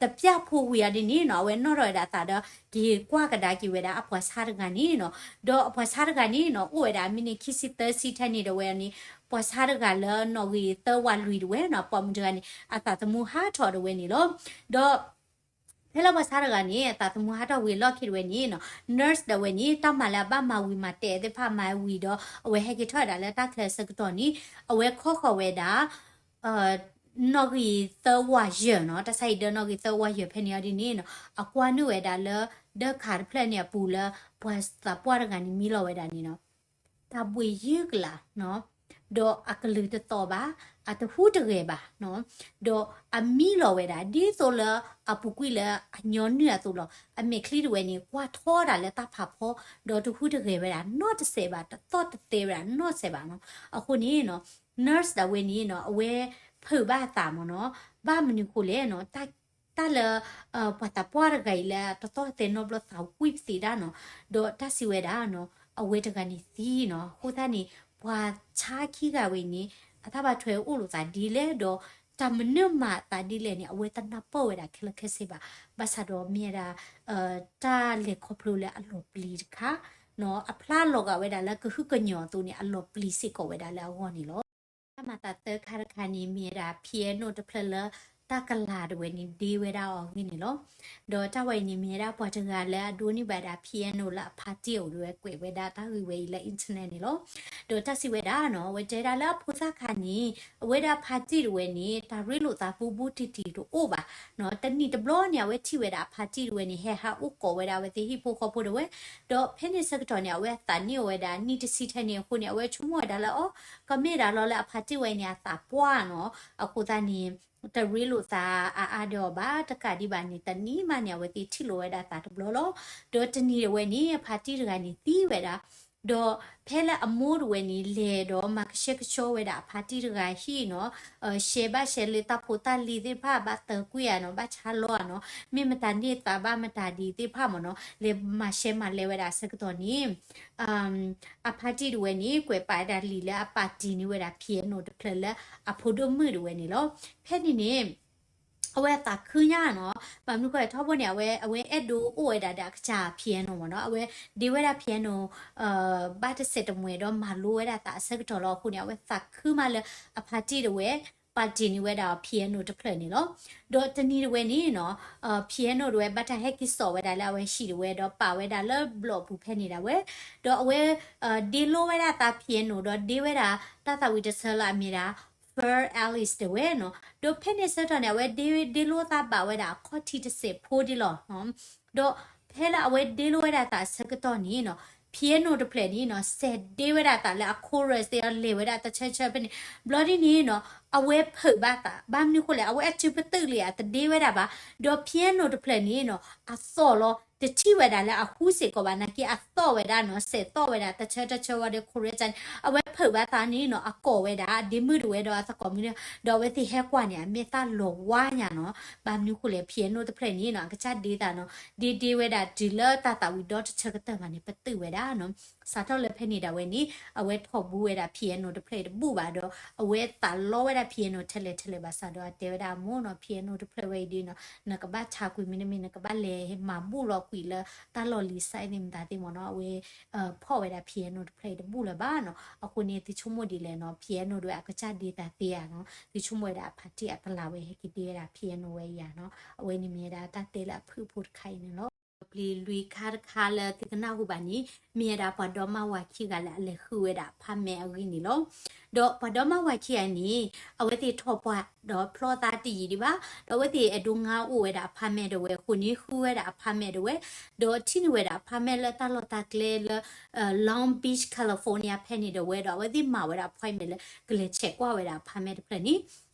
တပျၢ်ဖိဝံၤအီၤဒ်န့ၣ်နီၤ အဝဲနီၣ်ထီၣ်ဝဲဒၣ်အသးဒီး က့ၤကွၢ်ကဒါက့ၤဝဲဒၣ်အပှၤဆါတဂၤန့ၣ်နီၤ ဒီးအပှၤဆါတဂၤန့ၣ်နီၤ အိၣ်ဝဲဒၣ်မံးနံးခံဆံသၢဆံထဲန့ၣ်တဝဲန့ၣ် ပှၤဆါတဂၤလၢနီၣ်ဂံၢ်သၢဝးလွံၢ်တဝဲနီၤ ပိာ်မုၣ်တဂၤန့ၣ် အသးသမူဟးထီၣ်တဝဲန့ၣ်လီၤ ဒီး ဖဲလၢပှၤဆါတဂၤန့ၣ် အသးသမူဟးထီၣ်ဝံၤအလီၢ်ခံတဝဲန့ၣ်နီၤ nurse တဝဲန့ၣ် တၢ်မၤလၢအဘၣ်မၤဝံၤမၤတဲာ်သ့ၣ်တဖၣ်မၤဝံၤဒီး အဝဲဟဲက့ၤထီၣ်ဝဲဒၣ်လၢတၢ်ချၢအဆၢကတီၢ်န့ၣ် အဝဲခီဃီၤဝဲဒၣ် နီၣ်ဂံၢ်သၢဝးယဲၢ်နီၤ တၢ်ဆါဟံၣ်ဒၢနီၣ်ဂံၢ်သၢဝးယဲၢ်ဖဲန့ၣ်အီၤဒ်န့ၣ်နီၤ အကွၢ်နုာ်ဝဲဒၣ်လၢ ဒၢခးတဖျၢၣ်န့ၣ်အပူၤလၢ ပှၤသးပှၢ်တဂၤန့ၣ်မံလီၤဝဲဒၣ်န့ၣ်နီၤ တၢ်ဘှ့ၣ်ယုၢ်ကလာ်နီၤ ဒီးအကလုၢ်တသီၣ်ဘၣ် အတဟူးတဂဲၤဘၣ်နီၤ ဒီးအမံလီၤဝဲဒၣ် ဒ်သိးလၢအပူၤကွံာ်လၢအညီနုၢ်အသိးလီၤ. အမဲာ်ချံတဝဲန့ၣ် ကွၢ်ထီဒၣ်လၢတၢ်ဖးဖီ ဒီးတဟူးတဂဲၤဝဲဒၣ်နီတစဲးဘၣ် တသီၣ်တသဲဝဲဒၣ်နီတစဲးဘၣ်နီၤ. အဃိန့ၣ်နီၤ nurse ဒၣ်ဝဲန့ၣ်နီၤ အဝဲ ဖုးဘၣ်အသးမ့ၢ်နီၤ, ဘၣ်မနုၤဃိလဲၣ်နီၤ, တၢ်လၢ ပှၤသးပှၢ်တဂၤအံၤလၢတသီၣ်သဲနီတဘျီသးဝံၣ်ပသံးဒၣ်နီၤ, ဒီးတၢ်စံးဝဲဒၣ်နီၤ, အဝဲတဂၤန့ၣ်သံနီၤ, အဃိသတးန့ၣ် ပှၤဆါခံဂၤဝဲအံၤန့ၣ် အတၢ်ဘၣ်ထွဲအိၣ်လိာ်သးဒ်လဲၣ်, ဒီးတၢ်မနုၤမၤအသးဒ်လဲၣ်န့ၣ် အဝဲတနၢ်ပၢၢ်ဝဲဒၣ်ခဲလၢာ်ခဲဆ့ဘၣ်. ဘၣ်ဆၣ်ဒီးမ့ၢ်ဝဲဒၣ် တၢ်လဲၤခီဖျိလၢအလီၤပျံၤတခါ, အဖျါလီၤဂာ်ဝဲဒၣ်လၢကဟုကညီၤအသိးန့ၣ် အလီၤပျံၤစ့ၢ်ကီးဝဲဒၣ်လၢအဂီၢ်န့ၣ်လီၤ. တၢ်မၤသးသၢခါတခါန့ၣ် မ့ၢ်ဝဲဒၣ် piano တဖျၢၣ်လၢတၢ်ကလၤတဝဲန့ၣ် ဒ့ဝဲဒၣ်အီၤအဂ့ၢ်န့ၣ်လီၤ. ဒီးတၢ်ဝဲအံၤန့ၣ် မ့ၢ်ဝဲဒၣ်ပှၤတဂၤလၢအဒိးန့ၢ်ဘၣ်ဒၣ် piano လၢအဖါတံၢ်အအိၣ်ဒၣ်ဝဲ ကွဲးဝဲဒၣ်တၢ်ဂ့ၢ်ဝဲအံၤလၢ internet န့ၣ်လီၤ. ဒီးတၢ်စံးဝဲဒၣ်နီၤ, အဝဲတဲဒၣ်လၢအဖိသၣ်ခါန့ၣ် အဝဲဒၣ်အဖါတံၢ်တဝဲန့ၣ် တၢ်ရ့လိာ်သးဘူးဘူးတံၢ်တံၢ်တအိၣ်ဘၣ်. တနံၣ်တဘျီန့ၣ် အဝဲထံၣ်ဝဲဒၣ်အဖါတံၢ်တဝဲန့ၣ် ဟဲဟးအိၣ်ကိးဝဲဒၣ်အဝဲသ့ၣ်ဟံၣ်ဖိဃီဖိတဝဲ, ဒီးဖဲန့ၣ်ဆၢကတီၢ်န့ၣ် အဝဲအသးန့ၢ်အီၤဝဲဒၣ်နံၣ်တဆံထဲန့ၣ်အဃိန့ၣ် အဝဲဆိကမိၣ်ဝဲဒၣ်လၢအီၤ ကမ့ၢ်ဒၣ်လီၤလၢအဖါတံၢ်ဝဲအံၤန့ၣ် အသးပှၢ်နီၤ, အဃိသတးန့ၣ် တရ့လိာ်သးအါအါဒီးအီၤဘၣ်, တကးဒံးဘၣ်န့ၣ် တနံၤမးန့ၣ် အဝဲသ့ၣ်ထံၣ်လိာ်ဝဲဒၣ်သးတဘျီလီၤ. ဒီးတနံၤတဝဲန့ၣ် အဖါတံၢ်တဂၤန့ၣ်သံဝဲဒၣ်, ဒီးဖဲလၢအမိၢ်တဝဲန့ၣ် လဲၤဒီးမၤကဆှဲကဆှီဝဲဒၣ်အဖါတံၢ်တဂၤဟံၣ်နီၤ, ရှဲဘၣ်ရှဲလၢတၢ်ဖိတၢ်လံၤသ့ၣ်တဖၣ် ဘၣ်သၢကွံာ်ဧါနီၤ, ဘၣ်ဆါလီၤဧါနီၤ, မ့ၢ်မတၤန့ၢ်သးဘၣ်မတၤဒ်သ့ၣ်တဖၣ်မ့ၢ်နီၤ, လဲၤမၤရှဲမၤလဲဝဲဒၣ်အဆၢကတီၢ်န့ၣ် အဖါတံၢ်တဝဲန့ၣ် ကွဲးပာ်ဝဲဒၣ်လံာ်လၢအပာ်တ့ၢ်န့ၢ်ဝဲဒၣ် piano တဖျၢၣ်လၢအဖိဒိၣ်မုၣ်တဝဲန့ၣ်လီၤ. ဖဲန့ၣ်န့ၣ် အဝဲအသးခုညါနီၤ, ဘၣ်မနုၤဃိလဲၣ် ထီဘိန့ၣ် အဝဲ အဝဲအဲၣ်ဒိးအိၣ်ဝဲဒၣ်ဒီးအကစၢ် piano မ့ၢ်နီၤ, အဝဲဒ့ဝဲဒၣ် piano ဘၣ်တစဲးတမှဲၤဒီးမၤလိဝဲဒၣ်သးအဆၢကတီၢ်လီၤ. အဃိန့ၣ် အဝဲသးခုမးလၢအဖါတံၢ်တဝဲ ပာ်တ့ၢ်န့ၢ်ဝဲဒၣ်အီၤ piano တဖျၢၣ်န့ၣ်လီၤ. ဒီးတနံၤတဝဲန့ၣ်နီၤ piano တဝဲဘၣ်တၢ်ဟဲက့ၤစိာ်ဝဲဒၣ်လၢအဝဲဟံၣ်တဝဲ ဒီးပာ်ဝဲဒၣ်လၢဘျီၣ်ပူၤဖဲန့ၣ်ဒၣ်ဝဲ, ဒီးအဝဲ ဒ့လိဝဲဒၣ်သး piano ဒီးဒ့ဝဲဒၣ်တၢ်သးဝံၣ်တဆၢလၢအမ့ၢ်ဒၣ် Fur Alice တဝဲနီၤ. ဒီးဖဲန့ၣ်ဆၢကတီၢ်န့ၣ် အဝဲဒ့ ဒ့လိသးဘၣ်ဝဲဒၣ်အခီၣ်ထံးတစဲးဖိဒ်လီၤ. ဒီးဖဲလၢအဝဲဒ့လိဝဲဒၣ်သးအဆၢကတီၢ်န့ၣ်နီၤ piano တဖျၢၣ်န့ၣ်နီၤ စဲးဒ့ဝဲဒၣ်သးလၢအ chorus သ့ၣ်အီၤ လဲၤဝဲဒၣ်တဆၢဆၢဖဲန့ၣ်, ဘျီဒ်န့ၣ်နီၤ အဝဲဖုးဘၣ်သး ဘၣ်မနုၤဃိလဲၣ် အဝဲအစုပတုာ်လံဧါ တဒ့ဝဲဒၣ်ဘၣ်, ဒီး piano တဖျၢၣ်န့ၣ်နီၤ အသီၣ်လီၤ တထံၣ်ဝဲဒၣ်လၢအဟူစ့ၢ်ကီးဘၣ် နာ်က့အသီၣ်ဝဲဒၣ်နီၤ စဲးသီၣ်ဝဲဒၣ်တဆၢတဆၢဝံၤဒီး chorus န့ၣ် အဝဲဖုးဘၣ်သးန့ၣ်နီၤ အကိးဝဲဒၣ် ဒ့မုၣ်တဝဲဒီးအသကိးမုၣ်န့ၣ် ဒီးအဝဲသ့ၣ်ဟဲကွၢ်န့ၣ် အမဲာ်သၣ်လီၤဝါညါနီၤ, ဘၣ်မနုၤဃိလဲၣ် piano တဖျၢၣ်န့ၣ်နီၤ အကစၢ်ဒ့သးနီၤ ဒ့ဒ့ဝဲဒၣ်တုၤလၢတၢ်သးဝံၣ်ဒီတဆၢကတၢၢ်မးန့ၣ် ပတုာ်ဝဲဒၣ်နီၤ, စးထီၣ်လၢဖဲန့ၣ်ဒၣ်ဝဲန့ၣ် အဝဲထီၣ်ဘူးဝဲဒၣ် piano တဖျၢၣ်တဘူၣ်ဘၣ်ဒီး အဝဲသးလီဝဲဒၣ် piano ထဲလဲၣ်ထဲလဲၣ်ဘၣ်ဆၣ်ဒီး အတဲဝဲဒၣ်အမိၢ်နီၤ piano တဖျၢၣ်ဝဲအံၤဒ်နီၤ နကဘၣ်ဆါကွံာ်မ့တမ့ၢ် နကဘၣ်လဲၤမၤဘူၣ်လီၤကွံာ်လၢတၢ်လီၢ်လံၤ site သ့ၣ်မတၤသ့ၣ်မ့ၢ်နီၤ အဝဲ ဖီၣ်ဝဲဒၣ် piano တဖျၢၣ်အံၤတဘူၣ်လၢၤဘၣ်နီၤ, အဃိန့ၣ် သုဆိကမိၣ်ဒ်လဲၣ်နီၤ piano တဝဲအကစၢ်ဒ့သးသ့ဧါနီၤ, သုဆိကမိၣ်ဝဲဒၣ်အဖါတံၢ်အကလၤဝဲဟဲက့ၤဒ့ဝဲဒၣ် piano ဝဲအံၤဧါနီၤ, အဝဲန့ၣ်မ့ၢ်ဝဲဒၣ်တၢ်တဲလၢအဖုၣ်အဖိတခါအံၤန့ၣ်လီၤ. ပျံၤလွံၢ်ခါတခါလၢသုကနၢ်ဟူဘၣ်န့ၣ် မ့ၢ်ဝဲဒၣ်ပှၤဒီမါဝၤခံဂၤလၢအလဲၤဃုဝဲဒၣ် apartment အဂ့ၢ်န့ၣ်လီၤ. ဒီးပှၤဒီမါဝၤခံဂၤန့ၣ် အဝဲသ့ၣ်ထီၣ်ပှၢ်ဒီးဖျီသးတယံာ်ဒံးဘၣ်, ဒီးအဝဲသ့ၣ်အဲၣ်ဒိးငါအိၣ်ဝဲဒၣ် apartment တဝဲအဃိန့ၣ် ဃုဝဲဒၣ် apartment တဝဲ, ဒီးထံၣ်န့ၢ်ဝဲဒၣ် apartment လၢတၢ်လီၢ်တၢ်ကျဲလၢ Long Beach California ဖဲန့ၣ်တဝဲဒီး အဝဲသ့ၣ်မၤဝဲဒၣ် appointment လၢကလဲၤဆဲးကွၢ်ဝဲဒၣ် apartment တဖျၢၣ်န့ၣ်,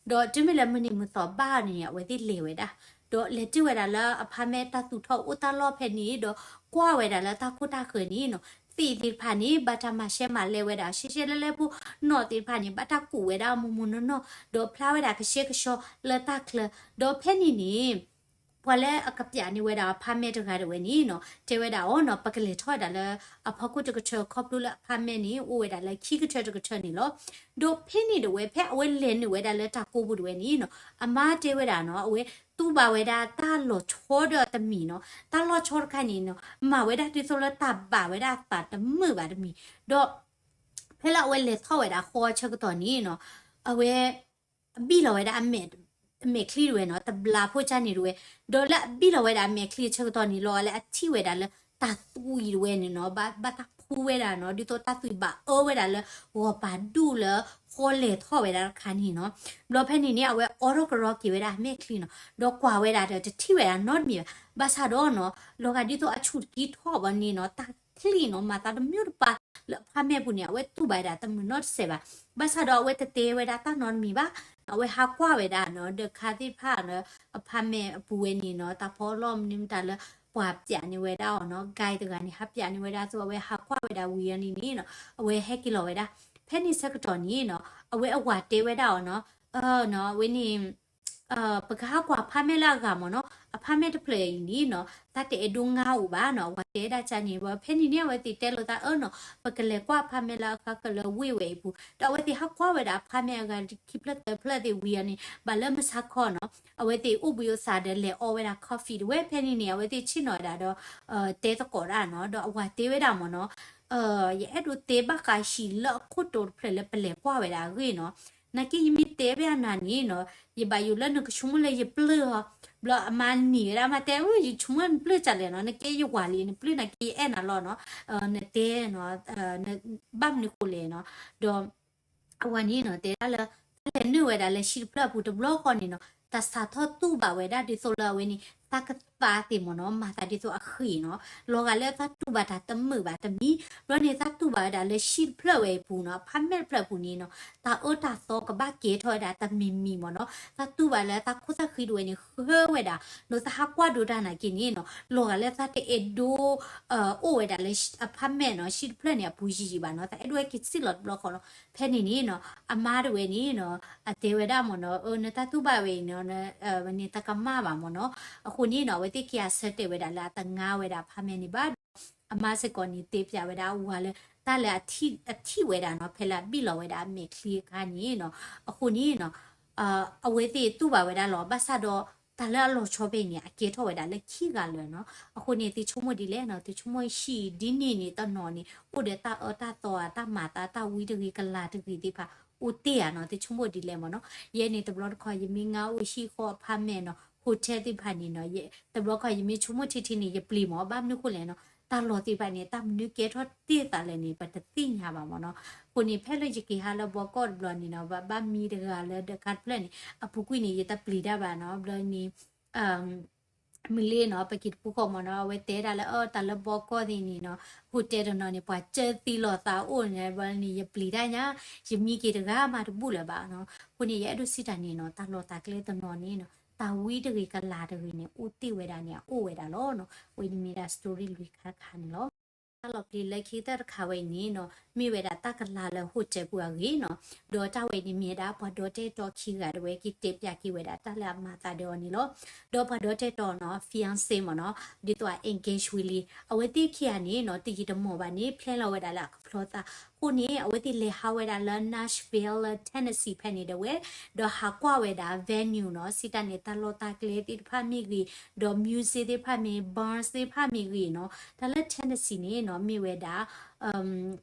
ဒီးတုၤမ့ၢ်လၢမုၢ်နံၤမုၢ်သီဘၣ်န့ၣ် အဝဲသ့ၣ်လဲၤဝဲဒၣ်, ဒီးလဲၤတုၤဝဲဒၣ်လၢ apartment တၢ်သူၣ်ထီၣ်အိၣ်တၢ်လီၢ်ဖဲန့ၣ် ဒီးကွၢ်ဝဲဒၣ်လၢတၢ်ခိၣ်တၢ်ဃၢၤန့ၣ်နီၤ သ့ၣ်သ့ၣ်တဖၣ်န့ၣ် ဘၣ်တၢ်မၤရှဲမၤလဲဝဲဒၣ် ရှဲရှဲလဲလဲဖိ, နီၣ်သ့ၣ်တဖၣ်န့ၣ် ဘၣ်တၢ်ကူးဝဲဒၣ်မိၢ်မိၢ်နီၢ်နီၢ်, ဒီးဖျါဝဲဒၣ်ကဆှဲကဆှီလၢတၢ်ချၢ, ဒီးဖဲန့ၣ်န့ၣ် ပှၤလၢအကပျးန့ၢ်ဝဲဒၣ် apartment တဂၤတဝဲန့ၣ်နီၤ တဲဝဲဒၣ်အီၤနီၤ ပကလဲၤထီၣ်ဝဲဒၣ်လၢအဖီခိၣ်တကထၢ ခီဖျိလၢ apartment န့ၣ် အိၣ်ဝဲဒၣ်လၢခံကထၢတကထၢန့ၣ်လီၤ. ဒီးဖဲန့ၣ်တဝဲ ဖဲအဝဲလဲၤနုာ်ဝဲဒၣ်လၢတၢ်ကိးပူၤတဝဲန့ၣ်နီၤ အမါတဲဝဲဒၣ်နီၤ အဝဲတူၢ်ဘၣ်ဝဲဒၣ်တၢ်လီၤဆီဒီးတမံၤနီၤ တၢ်လီၤဆီတခါန့ၣ်နီၤ မၤဝဲဒၣ်ဒ်သိးလၢတၢ်ဘၣ်ဝဲဒၣ်အသးတမုာ်ဘၣ်တမံၤ ဒီး ဖဲလၢအဝဲလဲၤထီၣ်ဝဲဒၣ်ဃီအဆၢကတီၢ်န့ၣ်နီၤ အဝဲ အဘံၣ်လီၤဝဲဒၣ်အမဲာ်ချံတဝဲနီၤ တဘျါဖိကၢ်န့ၣ်တဝဲ ဒီးလၢအဘံၣ်လီၤဝဲဒၣ်အမဲာ်ချံအဆၢကတီၢ်န့ၣ်လီၤ လၢအထံၣ်ဝဲဒၣ်လၢတၢ်သွံၣ်တဝဲန့ၣ်နီၤ ဘၣ် ဘၣ်တၢ်ဖှူဝဲဒၣ်နီၤ ဒ်သိးတၢ်သွံၣ်ဘၣ်အၢဝဲဒၣ်လၢဂီၤပၤဒူၣ်လၢဃီလဲၤထီၣ်ဝဲဒၣ်တခါန့ၣ်နီၤ ဘျီဖဲန့ၣ်န့ၣ် အဝဲအိးထီၣ်ကရီက့ၤဝဲဒၣ်အမဲာ်ချံနီၤ ဒီးကွၢ်ဝဲဒၣ်ဒီးတထံၣ်ဝဲဒၣ်နီတမံၤဘၣ် ဘၣ်ဆၣ်ဒီးနီၤ လီၤဂာ်ဒ်သိးအဆူၣ်တကံထီၣ်ဘၣ်န့ၣ်နီၤ တၢ်ချံနီၤ မၤသးတမုာ်တပၤ လၢအဖါမဲာ်ပူၤန့ၣ် အဝဲတူၢ်ဘၣ်ဝဲဒၣ်တမုာ်နီတစဲးဘၣ် ဘၣ်ဆၣ်ဒီးအဝဲတတဲဝဲဒၣ်တၢ်နီတမံၤဘၣ် အဝဲဟးကွၢ်ဝဲဒၣ်နီၤ ဒီးခါသ့ၣ်တဖၣ်နီၤ အဖါမဲာ်အပူၤဝဲန့ၣ်နီၤ တၢ်ဖီအလီၢ်မနုၤမတၤလၢ ပှၤပျးန့ၢ်ဝဲဒၣ်အီၤနီၤ guide တဂၤန့ၣ် ဟးပျးန့ၢ်ဝဲဒၣ်အသိး အဝဲဟးကွၢ်ဝဲဒၣ်ဝံၤအီၤန့ၣ်န့ၣ်နီၤ အဝဲဟဲက့ၤလီၤဝဲဒၣ် ဖဲန့ၣ်ဆၢကတီၢ်န့ၣ်နီၤ အဝဲအဝၤတဲဝဲဒၣ်အီၤနီၤ နီၤ အဝဲန့ၣ် ပကဟးကွၢ် apartment လၢအဂၤမ့ၢ်နီၤ, apartment တဖျၢၣ်အံၤန့ၣ်နီၤ သးတအဲၣ်ဒိးငါအိၣ်ဘၣ်နီၤ, အဝၤတဲဝဲဒၣ်ကန့ၣ် ဖဲန့ၣ်န့ၣ် အဝဲသ့ၣ်တဲလိာ်သးအၢနီၤ ပကလဲၤကွၢ် apartment လၢအဃၢကလၢၤဝ့ၢ်ဝဲအံၤပူၤ, ဒီးအဝဲသ့ၣ်ဟးကွၢ်ဝဲဒၣ် apartment အဂၤခံဖျၢၣ်သၢဖျၢၣ်သ့ၣ်ဝံၤအီၤန့ၣ် ဘၣ်လၢမုၢ်ဆါခီနီၤ အဝဲသ့ၣ်အိၣ်ဘှံးအိၣ်သါဒီးလဲၤအီဝဲဒၣ် coffee တဝဲဖဲန့ၣ်န့ၣ် အဝဲသ့ၣ်ဆ့ၣ်နီၤဝဲဒၣ်ဒီး တဲသကိးဒၣ်နီၤ, ဒီးအဝၤတဲဝဲဒၣ်မ့ၢ်နီၤ ယအဲၣ်ဒိးတဲဘၣ်ဃးဟံၣ်လၢအခိၣ်တီတဖျၢၣ်လၢပလဲၤကွၢ်ဝဲဒၣ်အဂ့ၢ်နီၤ, နာ်က့ယမ့ၢ်တဲဘၣ်နၤန့ၣ်နီၤ ယဘၣ်ယိၣ်လၢနကဆိကမိၣ်လၢယပျၢၢ်အီၤ, ဘျီအမါန့ၢ်ဝဲဒၣ်မၤတဲ အိ ယဆိကမိၣ်နပျၢၢ်ကလဲၣ်နီၤ, နကဲယဝၤလံ နပျၢၢ်နာ်က့ယအဲၣ်နၤလီၤနီၤ, နတဲနီၤ ဘၣ်မနုၤဃိလဲၣ်နီၤ, ဒီး အဝၤန့ၣ်နီၤ တဲဒၣ်လၢ တၢ်လဲၤနုာ်ဝဲဒၣ်လၢဟံၣ်တဖျၢၣ်အပူၤတဘျီဃီန့ၣ်နီၤ တၢ်စးထီၣ်တူၢ်ဘၣ်ဝဲဒၣ်ဒ်သိးလၢအဝဲန့ၣ် တၢ်ကသါသ့ၣ်မ့ၢ်နီၤ မၤသးဒ်သိးအဃ့ၢ်နီၤ, လီၤဂာ်လၢသးတူၢ်ဘၣ်တၢ်တမုာ်ဘၣ်တမံၤ, ဘျီန့ၣ်သးတူၢ်ဘၣ်ဝဲဒၣ်လၢဟံၣ်တဖျၢၣ်ဝဲအံၤပူၤနီၤ apartment တဖျၢၣ်အပူၤန့ၣ်နီၤ တၢ်အၢတၢ်သီကဘၣ်ကဲထီၣ်ဝဲဒၣ်တမံၤမံၤမ့ၢ်နီၤ, သးတူၢ်ဘၣ်လၢသးခိၣ်သးဃံတဝဲန့ၣ် ဃၢဝဲဒၣ်, ဒီးသးဟးကွၢ်ဒိးတၢ်နာ်က့န့ၣ်နီၤ လီၤဂာ်လၢသးတအဲၣ်ဒိး အိၣ်ဝဲဒၣ်လၢ apartment နီၤ ဟံၣ်တဖျၢၣ်န့ၣ်အပူၤယံာ်ယံာ်ဘၣ်နီၤ, သးအဲၣ်ဒိးဟဲက့ၤစံၣ်လီၤတဘျီဃီလီၤ. ဖဲန့ၣ်န့ၣ်နီၤ အမါတဝဲန့ၣ်နီၤ အတဲဝဲဒၣ်မ့ၢ်နီၤ အၢ နတၢ်တူၢ်ဘၣ်ဝဲအံၤနီၤ ဝဲန့ၣ်တၢ်ကမၣ်ဘၣ်မ့ၢ်နီၤ, အဃိန့ၣ်နီၤ အဝဲသ့ၣ်ခံဂၤဆၢတဲာ်ဝဲဒၣ်လၢအတငါဝဲဒၣ် apartment န့ၣ်ဘၣ်ဒီး အမါစ့ၢ်ကီးန့ၣ် တဲပျးဝဲဒၣ်အဝၤလၢ တၢ်လၢအထံၣ်ဝဲဒၣ်နီၤ ဖဲလၢအဘံၣ်လီၤဝဲဒၣ်အမဲာ်ချံအခါန့ၣ်နီၤ, အဃိန့ၣ်နီၤ အဝဲသ့ၣ်တူၢ်ဘၣ်ဝဲဒၣ်လီၤ, ဘၣ်ဆၣ်ဒီး တၢ်လၢအလီၤဆီဖဲအံၤန့ၣ် အကဲထီၣ်ဝဲဒၣ်လၢခံဂၤလၢာ်နီၤ, အဃိန့ၣ် သုဆိကမိၣ်ဒ်လဲၣ်နီၤ, သုဆိကမိၣ်ဟံၣ်ဒ်န့ၣ်န့ၣ် တနီၤန့ၣ် အိၣ်ဒီးတၢ်အၢတၢ်သီဧါ တၢ်မၤသး တၢ်ဝံတဂ့ၤကလၤတဂ့ၤသ့ၣ်တဖၣ် အိၣ်တ့ၢ်ဧါနီၤ, သုဆိကမိၣ်ဒ်လဲၣ်မ့ၢ်နီၤ, ယဲန့ၣ်တဘျီတခီ ယမ့ၢ်ငါအိၣ်ဟံၣ်ဃီ apartment နီၤ hotel သ့ၣ်တဖၣ်န့ၣ်နီၤ, တဘျီတခီ ယမ့ၢ်ဆိကမိၣ်ထံထံန့ၣ် ယပျံၤမ့ၢ် ဘၣ်မနုၤဃိလဲၣ်နီၤ, တၢ်လီၢ်သ့ၣ်တဖၣ်န့ၣ် တၢ်မနုၤကဲထီၣ်တ့ၢ်သးလဲၣ်န့ၣ် ပတသ့ၣ်ညါဘၣ်မ့ၢ်နီၤ, အဃိန့ၣ် ဖဲလၢယက့ၤဟးလၢဘီကီၢ်တဘျီန့ၣ်နီၤ ဘၣ်ဘၣ်မံတဂၤလၢဒၢးခါတဖျၢၣ်န့ၣ် အပူၤကွံာ်န့ၣ် ယတပျံၤတၢ်ဘၣ်နီၤ, ဘျီန့ၣ် မုၢ်လ့နီၤ ပက့ၤတပူၤဃီမ့ၢ်နီၤ အဝဲတဲဒၣ်လၢ အၢ တၢ်လၢဘီကီၢ်သ့ၣ်န့ၣ်နီၤ hotel တနီၤန့ၣ် ပှၤကၢသံလိာ်သးအိၣ်န့ၣ် ဘျီန့ၣ် ယပျံၤတၢ်ညါ ယမံက့ၤတဂၤမးတဘူၣ်လၢၤဘၣ်နီၤ, အဃိန့ၣ် ယအဲၣ်ဒိးစံးတၢ်န့ၣ်နီၤ တၢ်လီၢ်တၢ်ကျဲတနီၤန့ၣ်နီၤ တၢ်ဝံတဂ့ၤကလၤတဂ့ၤန့ၣ် အိၣ်တ့ၢ်ဝဲဒၣ်န့ၣ် အအိၣ်ဝဲဒၣ်လီၤနီၤ, ဝဲန့ၣ်မ့ၢ်ဒၣ် story လွံၢ်ခါတခါန့ၣ်လီၤ. တၢ်လီၤပျံၤလၢခံကတၢၢ်တခါဝဲအံၤန့ၣ်နီၤ မ့ၢ်ဝဲဒၣ်တၢ်ကလၤလၢ hotel ပူၤအဂ့ၢ်နီၤ, ဒီးတၢ်ဝဲအံၤန့ၣ်မ့ၢ်ဝဲဒၣ်ပှၤဒီတဲာ်တီခံဂၤတဝဲ က့ၤတဲပျးက့ၤဝဲဒၣ်တၢ်လၢအမၤသးဒီးအီၤန့ၣ်လီၤ. ဒီးပှၤဒီတဲာ်တီနီၤ fiancé မ့ၢ်နီၤ ဒ်သိးအ engage ဝံၤလံ အဝဲသ့ၣ်ခံဂၤန့ၣ်နီၤ တယံာ်တမီၢ်ဘၣ်န့ၣ် plan လီၤဝဲဒၣ်လၢအကဖျီသး အဃိန့ၣ် အဝဲသ့ၣ်လဲၤဟးဝဲဒၣ်လၢ Nashville လၢ Tennessee ဖဲန့ၣ်တဝဲ ဒီးဟးကွၢ်ဝဲဒၣ် venue နီၤ စံးတၢ်န့ၣ် တၢ်လီၢ်တၢ်ကျဲသ့ၣ်တဖၣ်မ့ၢ်ဂ့ၤ ဒီး music သ့ၣ်တဖၣ်မ့ၢ် bars သ့ၣ်တဖၣ်မ့ၢ်ဂ့ၤနီၤ တၢ်လၢ Tennessee န့ၣ်နီၤ မ့ၢ်ဝဲဒၣ်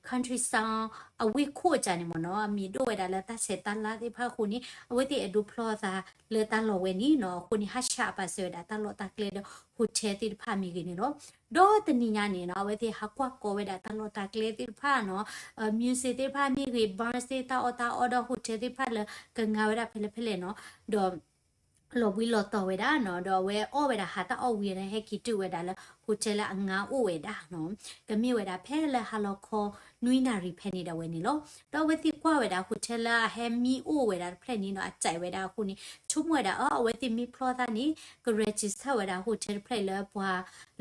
country song အဝ့ၢ်ခိၣ်အကါန့ၣ်မ့ၢ်နီၤ အမံၤဒိၣ်ဝဲဒၣ်လၢတၢ်ဆဲးတၢ်လါသ့ၣ်တဖၣ်အဃိန့ၣ် အဝဲသ့ၣ်အဲၣ်ဒိးဖျီသးလၢတၢ်လီၢ်ဝဲန့ၣ်နီၤ အဃိန့ၣ် ဟးဆှးအပာ်စၢၤဝဲဒၣ်တၢ်လီၢ်တၢ်ကျဲဒီး hotel သ့ၣ်တဖၣ်မ့ၢ်ဂ့ၤန့ၣ်လီၤ. ဒီးတနံၤညါန့ၣ်နီၤ အဝဲသ့ၣ်ဟးကွၢ်ကီဝဲဒၣ်တၢ်လီၢ်တၢ်ကျဲသ့ၣ်တဖၣ်နီၤ music သ့ၣ်တဖၣ်မ့ၢ်ဂ့ၤ bars သ့ၣ်တၢ်အီၣ်တၢ်အီဒီး hotel သ့ၣ်တဖၣ်လၢကငါဝဲဒၣ်ဖဲလဲၣ်ဖဲလဲၣ်နီၤ ဒီး လီၤဘှံးလီၤတီၤဝဲဒၣ်နီၤ ဒီးအဝဲအီၣ်ဝဲဒၣ်ဟးတၢ်အီၣ်ဝံၤန့ၣ် ဟဲက့ၤတုၤဝဲဒၣ်လၢ hotel လၢအငါအိၣ်ဝဲဒၣ်နီၤ ကမ့ၢ်ဝဲဒၣ်ဖဲလၢဟါလီၤခီ နွံနၣ်ရံၣ်ဖဲန့ၣ်ဒၣ်ဝဲန့ၣ်လီၤ. ဒီးအဝဲသ့ၣ်ကွၢ်ဝဲဒၣ် hotel လၢအဟဲမံအိၣ်ဝဲဒၣ်တဖျၢၣ်န့ၣ်နီၤ အစဲးဝဲဒၣ်အဃိန့ၣ် ဆိကမိၣ်ဝဲဒၣ်အီၤ အဝဲသ့ၣ်မ့ၢ်ဖျီသးန့ၣ် က register ဝဲဒၣ် hotel တဖျၢၣ်အံၤလၢပှၤ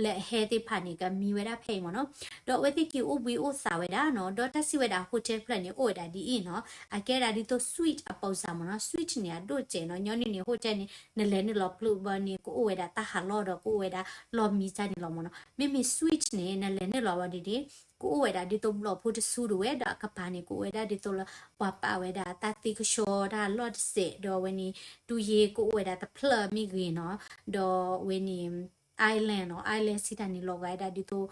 လၢအဟဲသ့ၣ်တဖၣ်န့ၣ် ကမံဝဲဒၣ်ဖဲအံၤမ့ၢ်နီၤ ဒီးအဝဲသ့ၣ်က့ၤအိၣ်ဘှံးအိၣ်သါဝဲဒၣ်နီၤ ဒီးတၢ်စံးဝဲဒၣ် hotel တဖျၢၣ်န့ၣ် အိၣ်ဝဲဒၣ်ဒ်အံၤနီၤ အကဲဒၣ်ဒ်သိး suite အပိစၢ်မ့ၢ်နီၤ suite န့ၣ် အဒိၣ်စဲးနီၤ ညီနုၢ်န့ၣ် hotel န့ၣ် နလဲၤနုာ်လီၤပျုၤဘၣ်န့ၣ် ကအိၣ်ဝဲဒၣ်တၢ်ဟးလီၢ်ဒီး ကအိၣ်ဝဲဒၣ်လီၢ်မံကါန့ၣ်လီၤမ့ၢ်နီၤ မ့မ့ၢ် suite န့ၣ် နလဲၤနုာ်လီၤဘၣ်ဒ်န့ၣ် ကအိၣ်ဝဲဒၣ်ဒ်သိးဘျီၣ်ဖိတဆူဒၣ်ဝဲ ဒီးအကပၤန့ၣ် ကအိၣ်ဝဲဒၣ်ဒ်သိးလၢ ပှၤပာ်ဝဲဒၣ်တၢ်သ့ကဆှီတၢ်လီၢ်တစဲး ဒီးအဝဲန့ၣ် တူၢ်ယ့ၢ်ကအိၣ်ဝဲဒၣ်တဖျၢၣ်မ့ၢ်ဂ့ၤနီၤ ဒီးအဝဲန့ၣ် island နီၤ island စံးတၢ်န့ၣ် လီၤဂာ်ဝဲဒၣ်ဒ်သိး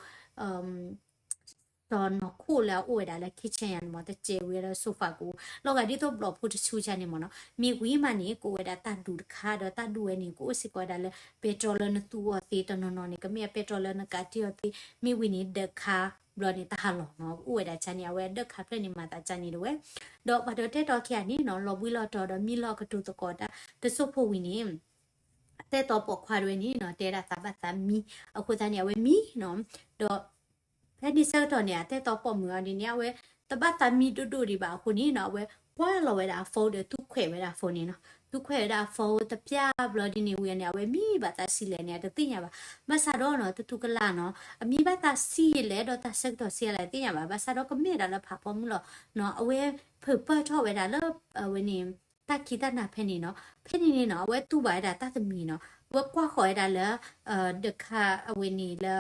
စီၤနီၤခိၣ်လၢအအိၣ်ဝဲဒၣ်လၢ kitchen ယၤန့ၣ်မ့ၢ် တစဲးဝံၤဒီး sofa ကအိၣ် လီၤဂာ်ဒ်သိးဘျီၣ်ဖိတဆူကါန့ၣ်မ့ၢ်နီၤ မ့ၢ်ဝံၤမးန့ၣ် ကအိၣ်ဝဲဒၣ်တၢ်ဒူးတခါ ဒီးတၢ်ဒူးဝဲန့ၣ် ကအိၣ်စ့ၢ်ကီးဝဲဒၣ်လၢ ပဲတြီလၢနသူအီၤသ့ တနီၤနီၤန့ၣ် ကမ့ၢ်အပဲတြီလၢနကးတ့ၢ်အီၤသ့ မ့ၢ်ဝံၤန့ၣ် ဒၢးခါ ဘျီန့ၣ် တၢ်ဟးလီၢ်နီၤ ကအိၣ်ဝဲဒၣ်ကါန့ၣ် အဝဲအဒၢးခါတဖျၢၣ်န့ၣ် မၤသးကါန့ၣ်တဝဲ ဒီးပှၤဒီးတဲတီခံဂၤန့ၣ်နီၤ လီၤဘှံးလီၤတီၤဒီးမံလီၤကတိၤသကိးတၢ် တစိၢ်ဖိဝံၤန့ၣ် အတဲတီပိာ်ခွါတဝဲန့ၣ်နီၤ တဲဒၣ်သးဘၣ်သးမံ အဃိသတးန့ၣ် အဝဲမံနီၤ ဒီး ဖဲန့ၣ်ဆၢကတီၢ်န့ၣ် အတဲတီပိာ်မုၣ်အီၤဒ်န့ၣ် အဝဲတဘၣ်သးမံဒိၣ်ဒိၣ်ဒံးဘၣ်အဃိန့ၣ်နီၤ အဝဲကွၢ်လီၤဝဲဒၣ်အ phone ဒီးသူခွဲးဝဲဒၣ်အ phone န့ၣ်နီၤ သူခွဲးဝဲဒၣ်အ phone တပျၢ်ဘျီဒ်န့ၣ်ဝံၤန့ၣ် အဝဲမံဘၣ်သးဆံးလဲၣ်န့ၣ် အတသ့ၣ်ညါဘၣ် ဘၣ်ဆၣ်ဒီးနီၤ တတူၢ်ကလာ်နီၤ အမံဘၣ်သးဆံးလဲၣ်ဒီးတၢ်ဆၢကတီၢ်ဆံးလဲၣ်တသ့ၣ်ညါဘၣ် ဘၣ်ဆၣ်ဒီးကမ့ၢ်ဒၣ်လၢဖးဖီမုၢ်လီၤနီၤ အဝဲဖုးပၢၢ်ထီၣ်ဝဲဒၣ်လၢ အဝဲန့ၣ် တၢ်ခံးတၢ်နၤဖဲန့ၣ်နီၤ. ဖဲန့ၣ်န့ၣ်နီၤ အဝဲတူၢ်ဘၣ်ဝဲဒၣ်တၢ်တမံၤနီၤ, အဝဲကွၢ်ဃီၤဝဲဒၣ်လၢ ဒခါအဝဲန့ၣ်လၢ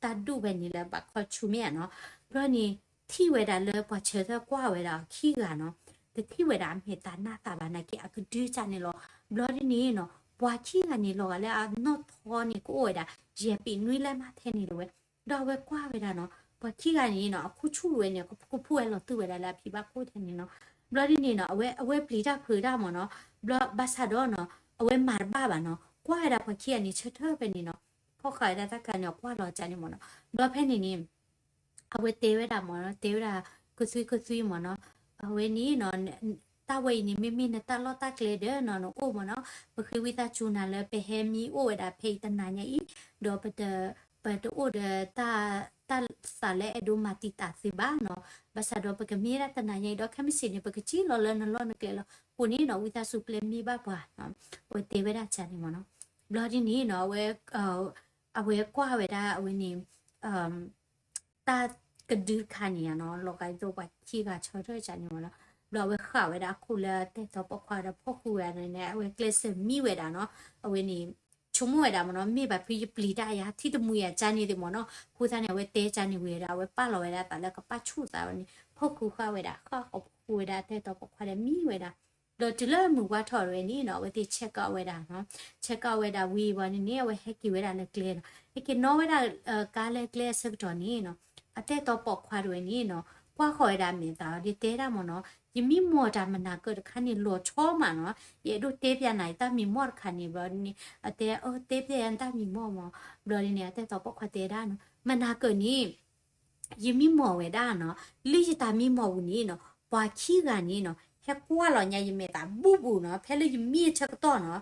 တၢ်ဒူၣ်ဖဲန့ၣ်လၢဘၣ်ခီဆူမ့ၢ်ဧါနီၤ. ဘျီန့ၣ် ထံၣ်ဝဲဒၣ်လၢပှၤဆၢထၢၣ်ကွၢ်ဝဲဒၣ်အီၤခံဂၤနီၤ, တထံၣ်ဝဲဒၣ်အမဲာ်သးနးသးဘၣ် နာ်က့အကဒုကၢ်န့ၣ်လီၤ. ဘျီဒ်န့ၣ်နီၤ ပှၤခံဂၤန့ၣ် လီၤဂာ်လၢအနီၢ်ထီန့ၣ် ကအိၣ်ဝဲဒၣ် ယဲၢ်ပံးနွံလၢမးထဲန့ၣ်လီၤဝဲ. ဒီးအဝဲကွၢ်ဝဲဒၣ်နီၤ ပှၤခံဂၤန့ၣ်နီၤ အခိၣ်ဆူၣ်ဝဲန့ၣ် ကဖိကဖိဝဲလီၤတူၢ်ဝဲဒၣ်လၢအဖံဘၣ်ခိၣ်ထဲန့ၣ်နီၤ. ဘျီဒ်န့ၣ်နီၤ အဝဲ အဝဲပျံၤတၢ်ဖုးတၢ်မ့ၢ်နီၤ. ဘျီဘၣ်ဆၣ်ဒီးနီၤ အဝဲမၤတဘၣ်ဘၣ်နီၤ, ကွၢ်ဝဲဒၣ်ပှၤခံဂၤန့ၣ် ဆၢထၢၣ်ဖဲန့ၣ်နီၤ, ဖီၣ်ဃာ်ဝဲဒၣ်တၢ်ခါန့ၣ် ကွၢ်လီၤကၢ်န့ၣ်မ့ၢ်နီၤ. ဘျီဖဲန့ၣ်န့ၣ် အဝဲတဲဝဲဒၣ်မ့ၢ်နီၤ, တဲဝဲဒၣ် ကသွံကသွံမ့ၢ်နီၤ, အဝဲန့ၣ်နီၤ တၢ်ဝဲအံၤန့ၣ် မ့မ့ၢ်နတၢ်လီၢ်တၢ်ကျဲဒီးနီၤ နအိၣ်မ့ၢ်နီၤ, ပဃ့ဝံသးစူၤနၤလၢ ပဟဲမံအိၣ်ဝဲဒၣ်ဖဲအံၤတနၤညါအံၤ, ဒီးပတ ပတအိၣ်ဒီး တၢ်သးလၢအဲၣ်ဒိးမၤတံာ်တာ်သုဘၣ်နီၤ. ဘၣ်ဆၣ်ဒီးပကမ့ၢ်ဒၣ်တနၤညါအံၤဒီး ခဲမုၢ်ဆ့ၣ်န့ၣ် ပကစံၣ်လီၤလၢနလီၢ်နကျဲလီၤ. အဃိန့ၣ်နီၤ ဝံသးစူၤပျဲမ့ၢ်ဘၣ်ပှၤ, အဝဲတဲဝဲဒၣ်ကၢ်န့ၣ်မ့ၢ်နီၤ. ဘျီဒ်န့ၣ်နီၤ အဝဲ အဝဲကွၢ်ဝဲဒၣ်အဝဲန့ၣ် တၢ်ကဒုတခါန့ၣ်နီၤ လီၤဂာ်ဒ်သိးပှၤခံဂၤဆၢထၢၣ်ကၢ်န့ၣ်မ့ၢ်နီၤ. ဘျီအဝဲဃၣ်ဝဲဒၣ်အခိၣ်လၢအတဲတီၤပိာ်ခွါဒီးဖီၣ်ဃုာ်ဝဲဒၣ်န့ၣ် အဝဲကျဲးစၢးမံဝဲဒၣ်နီၤ. အဝဲန့ၣ် ဆိကမိၣ်ဝဲဒၣ်မ့ၢ်နီၤ မ့ၢ်ဘၣ်ဖုယပျံၤတၢ်ယၤ ထံၣ်တမှံၤယၤကၢ်န့ၣ်သ့ၣ်မ့ၢ်နီၤ. အဃိသတးန့ၣ် အဝဲတဲကၢ်န့ၣ်ဝံၤဝဲဒၣ် အဝဲပာ်လီၤဝဲဒၣ်အသးလၢကပာ်ဆူၣ်သးဝဲန့ၣ် ဖီၣ်ဃုာ်ဃာ်ဝဲဒၣ် ဃၣ်ဃီၤဖီၣ်ဃုာ်ဝဲဒၣ်အတဲတီၤပိာ်ခွါဒီးမံဝဲဒၣ် ဒီးတုၤလၢမုၢ်ဝါထီၣ်ဝဲန့ၣ်နီၤ အဝဲသ့ၣ်ဆဲးကီးဝဲဒၣ်နီၤ, ဆဲးကီးဝဲဒၣ်ဝံၤဘၣ်န့ၣ်န့ၣ် အဝဲဟဲက့ၤဝဲဒၣ်လၢကျဲနီၤ, ဟဲက့ၤနီၣ်ဝဲဒၣ် ကါလၢကျဲအဆၢကတီၢ်န့ၣ်နီၤ, အတဲတီၤပိာ်ခွါတဝဲန့ၣ်နီၤ ကွၢ်ဃီၤဝဲဒၣ်အမဲာ်သးဒီးတဲဒၣ်မ့ၢ်နီၤ, ယမံမီၢ်တၢ်မနၤကၢၣ်တခါန့ၣ် လီၤဆီမးနီၤ, ယအဲၣ်ဒိးတဲပျးနၤယတၢ်မံမီၢ်တခါန့ၣ် ဘျီန့ၣ် အတဲအၢ တဲပျးယၤတၢ်မံမီၢ်မး, ဘျီန့ၣ် အတဲတီၤပိာ်ခွါတဲဒၣ်နီၤ မနၤကၢၣ်န့ၣ် ယမံမီၢ်ဝဲဒၣ်နီၤ, လၢယတၢ်မံမီၢ်ပူၤန့ၣ်နီၤ ပှၤခံဂၤန့ၣ်နီၤ ဟဲကွၢ်လီၤညါယမဲာ်သးဘူးဘူးနီၤ, ဖဲလၢယမံအဆၢကတီၢ်နီၤ,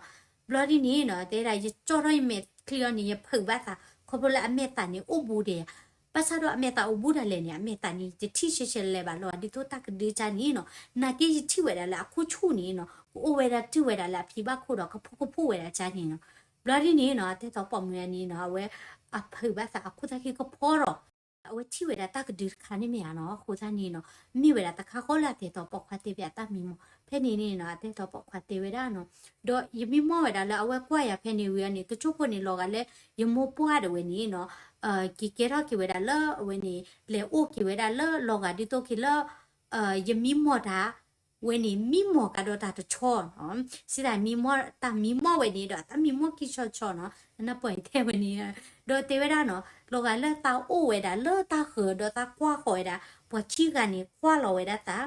ဘျီဒ်န့ၣ်နီၤ တဲဒၣ် ယကၠီထီၣ်ယမဲာ်ချံအီၤန့ၣ် ယဖုးဘၣ်သး ခီဖျိလၢအမဲာ်သးန့ၣ်အိၣ်ဘူးဒီးယၤ, ဘၣ်ဆၣ်ဒီးအမဲာ်သးအိၣ်ဘူးဒၣ်လဲာ်န့ၣ် အမဲာ်သးန့ၣ် ယထံၣ်ဆဲးဆဲးလဲၤဘၣ်လီၤ ဒ်သိးတၢ်ကဒုကၢ်န့ၣ်နီၤ, နာ်က့ယထံၣ်ဝဲဒၣ်လၢအခိၣ်ဆူၣ်န့ၣ်နီၤ ကအိၣ်ဝဲဒၣ်တုၤဝဲဒၣ်လၢအဖံဘၣ်ခိၣ်ဒီးကဖိကဖိဝဲဒၣ်ကၢ်န့ၣ်နီၤ, ဘျီဒ်န့ၣ်နီၤ အတဲတီၤပိာ်မုၣ်န့ၣ်နီၤ အဝဲ အဖုးဘၣ်သးအခိၣ်သၣ်ခံကဖီထီၣ် အဝဲထံၣ်ဝဲဒၣ်တၢ်ကဒုတခါန့ၣ်မ့ၢ်ဧါနီၤ, အဃိသတးန့ၣ်နီၤ မ့ၢ်ဝဲဒၣ်တခါဃီလၢအတဲတီၤပိာ်ခွါတဲပျးတၢ်မံမီၢ်, ဖဲန့ၣ်န့ၣ်နီၤ အတဲတီၤပိာ်ခွါတဲဝဲဒၣ်နီၤ, ဒီးယမံမီၢ်ဝဲဒၣ်လၢအဝဲကွၢ်ယၤဖဲန့ၣ်ဝံၤအီၤန့ၣ် တစိၢ်ဖိန့ၣ် လီၤဂာ်လၢ ယမိၢ်ပှၢ်တဝဲန့ၣ်နီၤ က့ၤကဲထီၣ်က့ၤဝဲဒၣ်လၢအဝဲန့ၣ် လဲၤအိၣ်က့ၤဝဲဒၣ်လၢလီၤဂာ်ဒ်သိးက့ၤလၢ ယမံမီၢ်တၢ် ဝဲန့ၣ် မံမီၢ်ကဒီးတၢ်တဆီနီၤ, စံးတၢ်မံမီၢ် တၢ်မံမီၢ်ဝဲန့ၣ်ဒီး တၢ်မံမီၢ်ခံဆီဆီနီၤ, နပှၤအံၤတဲဝဲန့ၣ်, ဒီးတဲဝဲဒၣ်နီၤ လီၤဂာ်လၢသးအိၣ်ဝဲဒၣ်လၢတၢ်ဃၢၤဒီးသးကွၢ်ဃီၤဝဲဒၣ် ပှၤခံဂၤန့ၣ် ကွၢ်လီၤဝဲဒၣ်သး,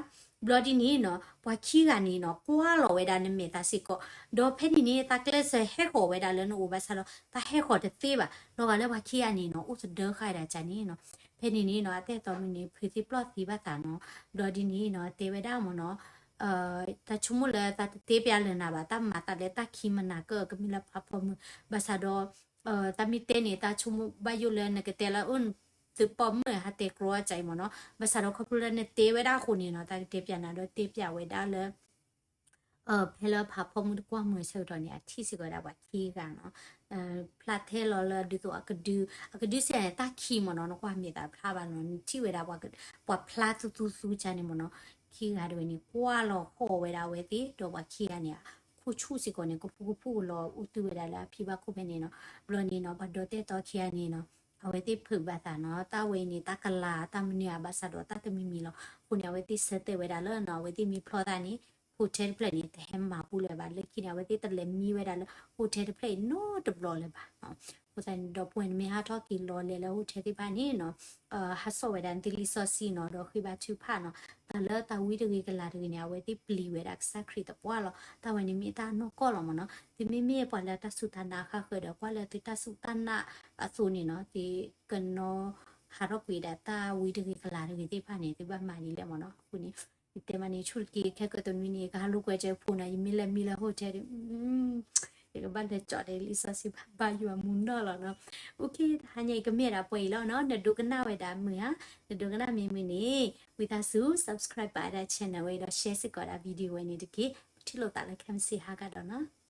ဘျီဒ်န့ၣ်နီၤ ပှၤခံဂၤန့ၣ်နီၤ ကွၢ်လီၤဝဲဒၣ်နမဲာ်သးစ့ၢ်ကီး, ဒီးဖဲန့ၣ်န့ၣ် သးကျဲးစၢးဟဲဃီၤဝဲဒၣ်လၢနအိၣ်ဘၣ်ဆၣ်ဒီး သးဟဲဃီၤတသ့ဘၣ်, လီၤဂာ်လၢပှၤခံဂၤန့ၣ်နီၤ အိၣ်သဒၢဃာ်ဝဲဒၣ်ကၢ်န့ၣ်နီၤ, ဖဲန့ၣ်န့ၣ်နီၤ အတဲတီၤမုၣ်န့ၣ် ဖုးသံပျီၢ်သံဘၣ်သးနီၤ, ဘျီဒ်န့ၣ်နီၤ တဲဝဲဒၣ်မ့ၢ်နီၤ တၢ်ဆိကမိၣ်လၢသးတတဲပျးလၢနၤဘၣ် တၢ်မၤသးလၢတၢ်ခံးမနၤကၢၣ် ကမ့ၢ်လၢဖးဖီမုၢ် ဘၣ်ဆၣ်ဒီး တၢ်မ့ၢ်တဲန့ၣ် တၢ်ဆိကမိၣ်ဘၣ်ယိၣ်လၢနကတဲလၢ အိၣ်သုးပိာ်မုၣ်ဟးတဲကြီအကၢ်အံၤမ့ၢ်နီၤ, ဘၣ်ဆၣ်ဒီးခီဖျိလၢနတဲဝဲဒၣ်အဃိန့ၣ်နီၤ တၢ်ကတဲပျးနၤဒီးတဲပျးဝဲဒၣ်လၢ ဖဲလၢဖးဖီမုၢ်တကွၢ်မုာ်အဆၢကတီၢ်န့ၣ် အထံၣ်စ့ၢ်ကီးဝဲဒၣ်ပှၤခံဂၤနီၤ, ဖျါထဲလီၤလၢဒ်သိးအကဒု, အကဒုစဲးန့ၣ် တၢ်ခံးမ့ၢ်နီၤ နကွၢ်မဲာ်သးဖျါဘၣ်နီၤ နထံၣ်ဝဲဒၣ်ပှၤဖျါသူသူသူကၢ်န့ၣ်မ့ၢ်နီၤ, ခံဂၤတဝဲန့ၣ် ကွၢ်လီၤဃီၤဝဲဒၣ်အဝဲသ့ၣ် ဒီးပှၤခံဂၤန့ၣ် အခိၣ်ဆူၣ်စ့ၢ်ကီးန့ၣ် ကဖိကဖိကလီၤအိၣ်တုၤဝဲဒၣ်လၢအဖံဘၣ်ခိၣ်ဖဲန့ၣ်နီၤ, ဘျီန့ၣ်နီၤ ပှၤဒီးတဲတီခံဂၤန့ၣ်နီၤ အဝဲသ့ၣ်ဖုးဘၣ်သးနီၤ တၢ်ဝဲအံၤန့ၣ် တၢ်ကလၤတၢ်မနုၤအဘၣ်ဆၣ်ဒီးတၢ်တမံၤမံၤလီၤ, အဃိန့ၣ် အဝဲသ့ၣ်ဆၢတဲာ်ဝဲဒၣ်လၢနီၤ အဝဲသ့ၣ်မ့ၢ်ဖျီသးန့ၣ် hotel တဖျၢၣ်န့ၣ် တဟဲမၤပူၤလၢၤဘၣ်, လၢခံန့ၣ် အဝဲသ့ၣ်တလဲၤမံဝဲဒၣ်လၢ hotel တဖျၢၣ်အံၤနီတဘျီလၢၤဘၣ်, အဃိသတးန့ၣ် ဒီပုၢ်ဝဲၢ်န့ၣ်မ့ၢ်ဟးထီၣ်က့ၤလီၤလဲၤလၢ hotel သ့ၣ်တဖၣ်န့ၣ်နီၤ ဟးစိာ်ဝဲဒၣ်နသုလံာ်စီဆှံနီၤ ဒီးဃ့ဘါထုကဖၣ်နီၤ, တၢ်လၢတၢ်ဝံတဂ့ၤကလၤတဂ့ၤန့ၣ် အဝဲသ့ၣ်ပျံၤဝဲဒၣ်ကစၢ်ခရံာ်သပှၢ်လီၤ, တၢ်ဝဲန့ၣ်မ့ၢ်တၢ်နီၢ်ကီၢ်လီၤမ့ၢ်နီၤ, သုမ့မ့ၢ်ပှၤလၢတၢ်စူၢ်တၢ်နာ်အဃၣ်ဃၢၤဒီး ကွၢ်လၢသုတၢ်စူၢ်တၢ်နာ်အသိးန့ၣ်နီၤ သုကနီၤဟးထီၣ်ကွံာ်ဒၣ်တၢ်ဝံတဂ့ၤကလၤတဂ့ၤသ့ၣ်တဖၣ်န့ၣ် သုဘၣ်မၤဒ်လဲၣ်မ့ၢ်နီၤ, အဃိန့ၣ် ယတဲမးန့ၣ် ဆူၣ်တက့ၢ် ခဲကၢၢ်တနွံန့ၣ် ယကဟးလိာ်ကွဲကဲဖိနီၤ ယမ့ၢ်လဲၤမံလၢ hotel ဒီး ယကဘၣ်လဲၤကၠီၣ်ဒီးလံာ်စီဆှံဘၣ်ယွၤမူနီၢ်လီၤနီၤ, အူခ့ တဟါညါအံၤကမ့ၢ်ဒၣ်ပှဲၤအံၤလီၤနီၤ, နဒိကနၣ်ဝဲဒၣ်မုာ်ဧါ, နဒိကနၣ်မ့ၢ်မုာ်န့ၣ် ဝံသးစူၤ subscribe ပာ်ဒၣ် channel ဝဲဒီး share စ့ၢ်ကီးဒၣ် video ဝဲန့ၣ်တက့ၢ်, ပထံၣ်လိာ်သးလၢခဲမုၢ်ဆ့ၣ်ဟါကဒီးနီၤ.